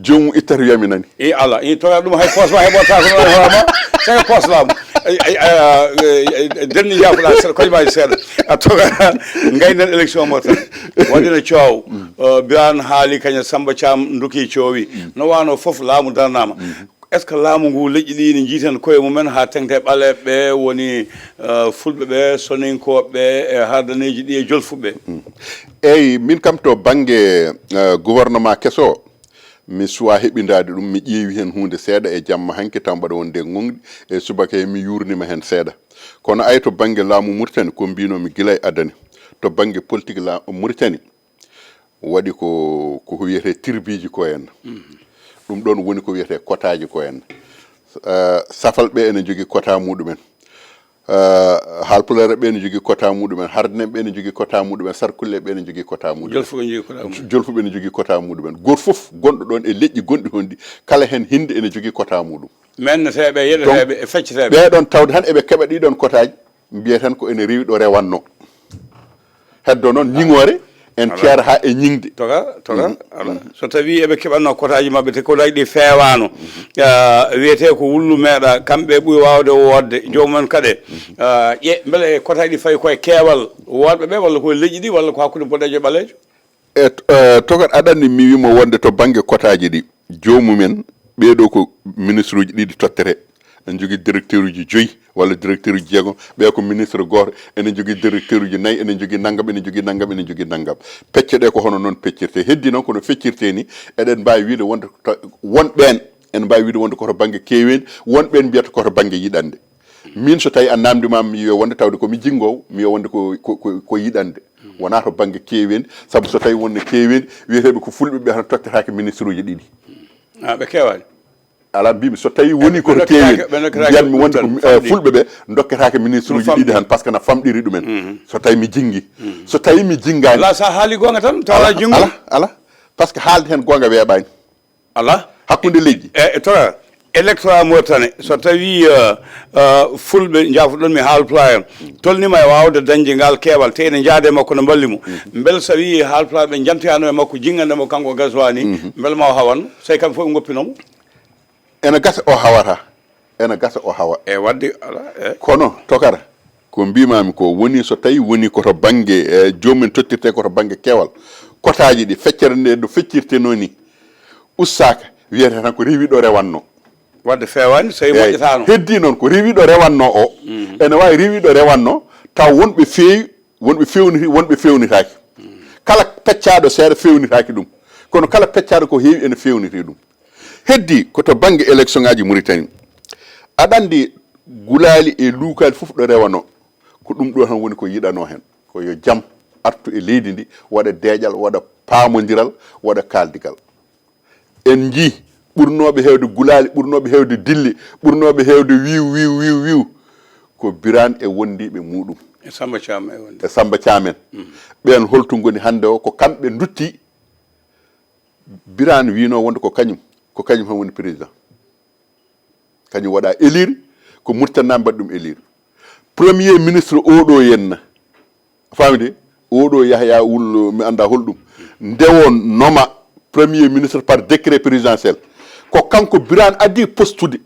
joomum ittata wiya mi nani. I ala, i toga ɗum hay poos ma heɓotaako noon hoore ma, sega poos laamu. Ay, ay, ay, ay, ay, denni jaafuɗa seeɗa, koye maaji seeɗa. A toga, ngayden élection mo tan. Waɗina coow. Uh, Birane haali kañum Samba Thiam nduki coowi. No wano fof laamu darnama. Est-ce que laamu ngu leƴƴi ɗi ne njiiten koye mumen ha tengte ɓaleɓe woni, uh, fulɓe ɓe, soninkoɓe e hardaneji ɗi e jolfuɓe? Eyyi, min kam to banggue, uh, gouvernement keso, mi suwa heɓindaade ɗum, mi ƴeewi heen huunde seeɗa e jamma hanki tan mbaɗa wonde ngoŋɗi, e subaka he mi yuurnima heen seeɗa. Kono ay to bannge laamu Mauritanie, ko mbiinoomi gila e adane, to bannge politique la Mauritanie, waɗi ko, ko ko wiyetee tribuji ko en. Ɗum ɗoon woni ko wiyetee kotaaji ko en. Eh, safalɓe ene njogii kota muɗumen. Eh, Haalpulaar ɓe ne njogii kota muɗumen, Hardinɓe ɓe ne njogii kota muɗumen, Sarkulle ɓe ne njogii kota muɗumen. Jolfuɓe njogii kota muɗumen. Jolfuɓe ne njogii kota muɗumen. Gooto fof gonɗo ɗoon e leƴƴi gonɗi honɗi, kala heen hinnde ene jogii kota muɗum. Menneteeɓe, yeɗeteeɓe, e fecceteeɓe. Ɓee ɗoon tawde tan eɓe keɓa ɗii ɗoon kotaaji, mbiya tan ko ene rewi ɗo rewatno. Heddo noon ñiŋoore, en ceera haa e ñiŋde. Toga, toga, ala. So tawi eɓe keɓatno kotaaji maɓɓe, te kotaaji ɗi feewaano, ah, wiyetee ko wullu meeɗa, kamɓe ɓuri waawde woodde, joomum en kaɗe. Ah, ƴe, mbele kotaaji ɗi fayi koye keewal woodɓe ɓe, walla koye leƴƴi ɗi, walla ko hakkunde boɗeejo e ɓaleejo? E, eh, toga aɗa anndi mi wiimo wonde to bannge kotaaji ɗi, joomum en, ɓee ɗo ko ministre uji ɗiɗi tottete. Eɗen jogii directeur uji joyi walla directeur uji jeegom, ɓe ko ministre gooto, eɗen jogii directeur uji nayi, eɗen jogii nanngam, eɗen jogii nanngam, eɗen jogii nanngam. Pecce ɗe ko hono noon peccirte. Heddi noon kono feccirte ni, eɗen mbaawi wiide wonde to- won ɓeen, eɗen mbaawi wiide wonde ko to bannge keeweendi, won ɓeen mbiyata ko to bannge yiɗannde. Min so tawi a namdi ma mi wiya wonde tawde ko mi jinngoowo, mi wiya wonde ko, ko, ko, ko yiɗannde. Wonaa to bannge keeweendi, sabu so tawi wonno keeweendi, wiyeteeɓe ko fulɓe ɓe tan tottetaake ministre uji ɗiɗi. Ah, ɓe keewaani. Ala mbimi so tawi woni ko to keeweendi, mbiyanmi wonde ko eh, fulɓe ɓe dokketaake ministre uji ɗiɗi tan, par ce que na famɗiri ɗumen. So tawi mi jinngi, so tawi mi jinngaani. Ala, sa haali goonga tan tawa jinngol. Ala, ala, par ce que haalde heen goonga weeɓaani. Ala. Hakkunde leydi. E to électorat Mauritanie, so tawi eh, eh, fulɓe, njaafo-ɗon mi, haalpulaar en tolniima e waawde dañde ngaal keewal, te ene njaade e makko, no mballi mo. Mbele so tawi haalpulaar ɓe njantoyaano e makko, jinngande mo kanko Gazouani, mbele ma o hawan, so tawi kamɓe fof ɓe ngoppino mo? Ene gasa o hawata, ene gasa o hawa. E waɗde ala e. Kono tokara, ko mbimami ko woni, so tawi woni ko to bangge eh, jomumen tottirte ko to bangge keewal, kotaaji ɗi, feccere nde no feccirte noon ni, ustaaka, wiyete tan ko rewiɗo rewanno. Wadde feewani so tawi moƴƴataano. Heddi noon ko rewiɗo rewanno o, ene wawi rewiɗo rewanno taw wonɓe feewi, wonɓe fewniti, wonɓe fewnitaki. Kala peccaɗo seeɗa fewnitaki ɗum, kono kala peccaɗo ko heewi ene fewniti ɗum. Heddi ko to bangge élection ngaji Mauritanie, aɗa andi gulali e luukali fof ɗo rewano, ko ɗum ɗo tan woni ko yiɗano hen, ko yo jam artu e leydi ndi, waɗa deeƴal, waɗa pamodiral, waɗa kaldigal. En njii ɓurnooɓe heewde gulaali, ɓurnooɓe heewde dille, ɓurnooɓe heewde wiiw wiiw wiiw wiiw, ko Birane e wondiiɓe muuɗum. E Samba Thiam e wondiiɓe. E Samba Thiam en. Ɓeen holto ngoni hannde o? Ko kamɓe nduttii. Birane wiinoo wonde ko kañum, ko kañum tan woni président. Kañum waɗa élire, ko Murtani mbaɗi ɗum élire. Premier ministre oɗo henna, a faami de, oɗo Yahya Wul, mi annda holɗum, nde o noma premier ministre par décret présidentiel, ko kanko Birane addi postude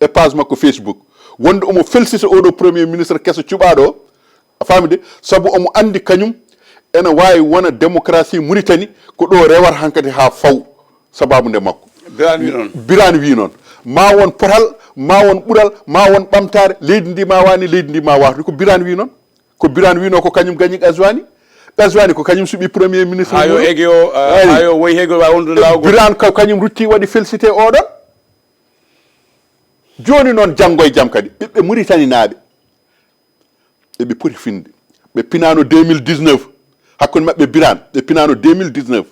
e page makko Facebook wonde omo felsita oɗo premier ministre keso cuɓaɗo o, a faami de, sabu omo andi kañum ene wawi wona démocratie Mauritanie ko ɗo rewata hankadi ha faw. Sababu nde makko. Birane wi noon. Birane wi noon. Ma won potal, ma won ɓural, ma won ɓamtaare, leydi ndi ma wani, leydi ndi ma watni. Ko Birane wi noon. Ko Birane wino ko kañum gañi Gazouani. Gazouani ko kañum suɓi premier ministre. Ha yo ege o, ha yo woy hege o wawi wondude lawol. Birane ko kañum rutti waɗi félicité oɗon. Joni noon janngo e jam kadi ɓiɓɓe Mauritanie naaɓe eɓe poti finde. Ɓe pinano deux mille dix-neuf, hakkunde maɓɓe Birane, ɓe pinano deux mille dix-neuf.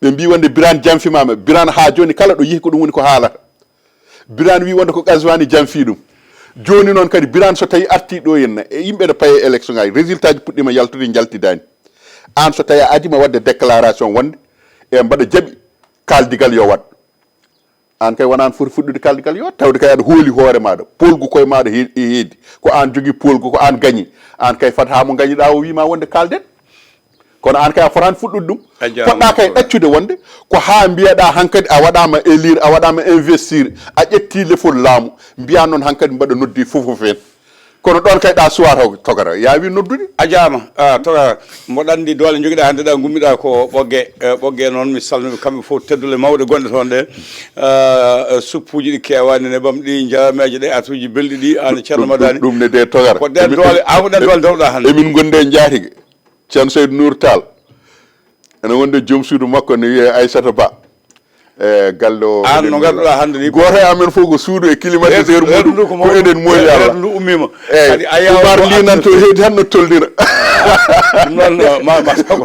Ɓe mbi wonde Birane janfimama, Birane ha joni kala ɗo yehi ko ɗum woni ko haalata. Birane wi wonde ko Gazouani janfi ɗum. Joni noon kadi Birane so tawi arti ɗo henna e yimɓe ne paye élection ngaji, résultat ji puɗɗima yaltude, jaltidani. An so tawi a adima wadde déclaration wonde e mbaɗa jaaɓi kaldigal yo waɗ. An kay wona an foti fuɗɗude kaldigal yo, tawde kay aɗa hooli hoore maɗa, polgu koye maɗa he- e heedi, ko an jogui polgu, ko an gañi. An kay fat ha mo gañiɗa o wima wonde kalden. Kono an kay a fotani fuɗɗude ɗum. Poɗɗa kay ɗaccude wonde ko ha mbiyaɗa hankadi a waɗama élire, a waɗama investir, a ƴetti lefol laamu, mbiya noon hankadi mbaɗa noddi fof fof hen. Kono ɗon kay ɗa suwa taw tokara, yawi noddude. A jaama, a tokara. Mboɗo anndi doole jogiɗa hannde ɗa gummiɗa ko ɓogge. Eh, ɓogge noon mi salmini kamɓe fof, teddule mawɗe gonɗe toon ɗe. Ah, suppuuji ɗi keewaani nebam ɗi, jarameeje ɗe, atuuji belɗi ɗi, aan e Ceerno Madani. Ɗum ne de tokara. Ko ɗen doole, a ko ɗen doole dawɗa hannde. Emin gondi e njaatige. Ceerno Seydou Nour Tall ene wonde joom suudu makko ne wiyee Aissata Ba. E galle o an no ngadduɗa hannde ni, gooto e amen fof ko suudu e climatiseur muɗum, ko eɗen mooli Allah. Ndu ummima. Eyyi, Oumar Ly nan to heedi tan no tolnira.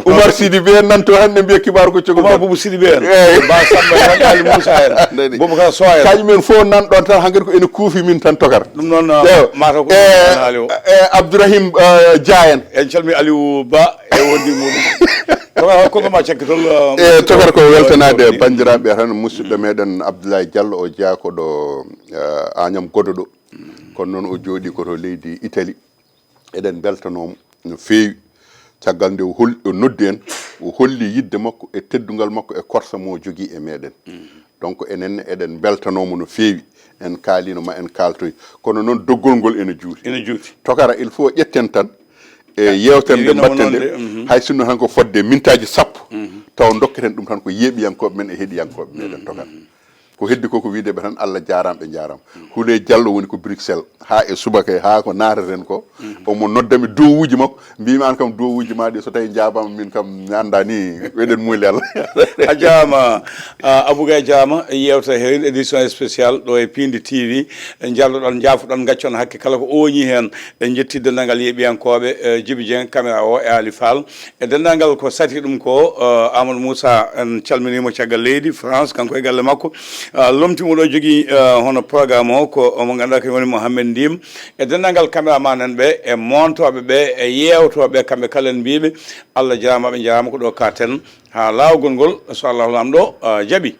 Oumar Sidi Be nan to hannde mbiya kibaru ko cogo. Oumar Boubou Sidi Be en, eyyi, Ba Samba en, Ali Moussa en, Boubacar Sow en, kañum en fof nan ɗon tan, hankadi ko ene kuufi min tan tokar. Ɗum noon mataw ko haali o. E Abdourahim Dia en. En calmi Aliou Ba e wondi muɗum. Tokar, hol konngol ma cakkitol? E tokar ko weltanade banndiraaɓe tan, musidɗo meɗen Abdoulaye Diallo, o jeyaa ko ɗo Agnam Godo ɗo, kono noon o jooɗi ko to leydi Italie. Eɗen mbeltanoomo no feewi caggal nde o hol- o noddi en, o holli yiɗde makko e teddungal makko e korsa mo jogii e meɗen. Donc enen eɗen mbeltanoomo no feewi. En kaalino ma en kaaltoy, kono noon doggol ngol ene juuti. Ene juuti. Tokara, il faut ƴetten tan e yewtere nde mbatten nde, hay sinno tan ko fodde mintaaji sappo, taw dokketen ɗum tan ko yeeɓiyankooɓe men e heɗiyankooɓe meɗen tokara. Ko heddi ko, ko wiide ɓe tan Allah jaaraama, ɓe njaaraama. Huley Jallo woni ko Bruxelles, haa e subaka, haa ko naataten ko, omo nodda mi duwawuuji makko, mbiymi aan kam duwawuuji maa ɗi so tawii njaabaama, min kam mi anndaa ni, weɗen muuli Allah. A jaama, Abouga, a jaama. Yeewtere heen, édition spéciale ɗo e Piindi T V. Njalloɗon, njaafoɗon, ngaccon hakke kala ko ooñii heen. En njetti denndaangal yeeɓiyankooɓe, eh, Jibi Dieng, caméra o, e Ali Fall, e denndaangal ko sati ɗum ko, eh, Amadou Moussa, en calminii mo caggal leydi France, kanko e galle makko. Ah, lomti mo ɗo jogii, eh, hono programme o, ko mo ngannduɗaa kañum woni Mohamed Ndim, e denndaangal caméraman en ɓe, e montooɓe ɓe, e yeewtooɓe, kamɓe kala en mbiiɓe, Allah jaaraama, ɓe njaaraama, ko ɗo kaaten haa laawgol ngol, so Allahu Laamɗo, ah, jaɓi.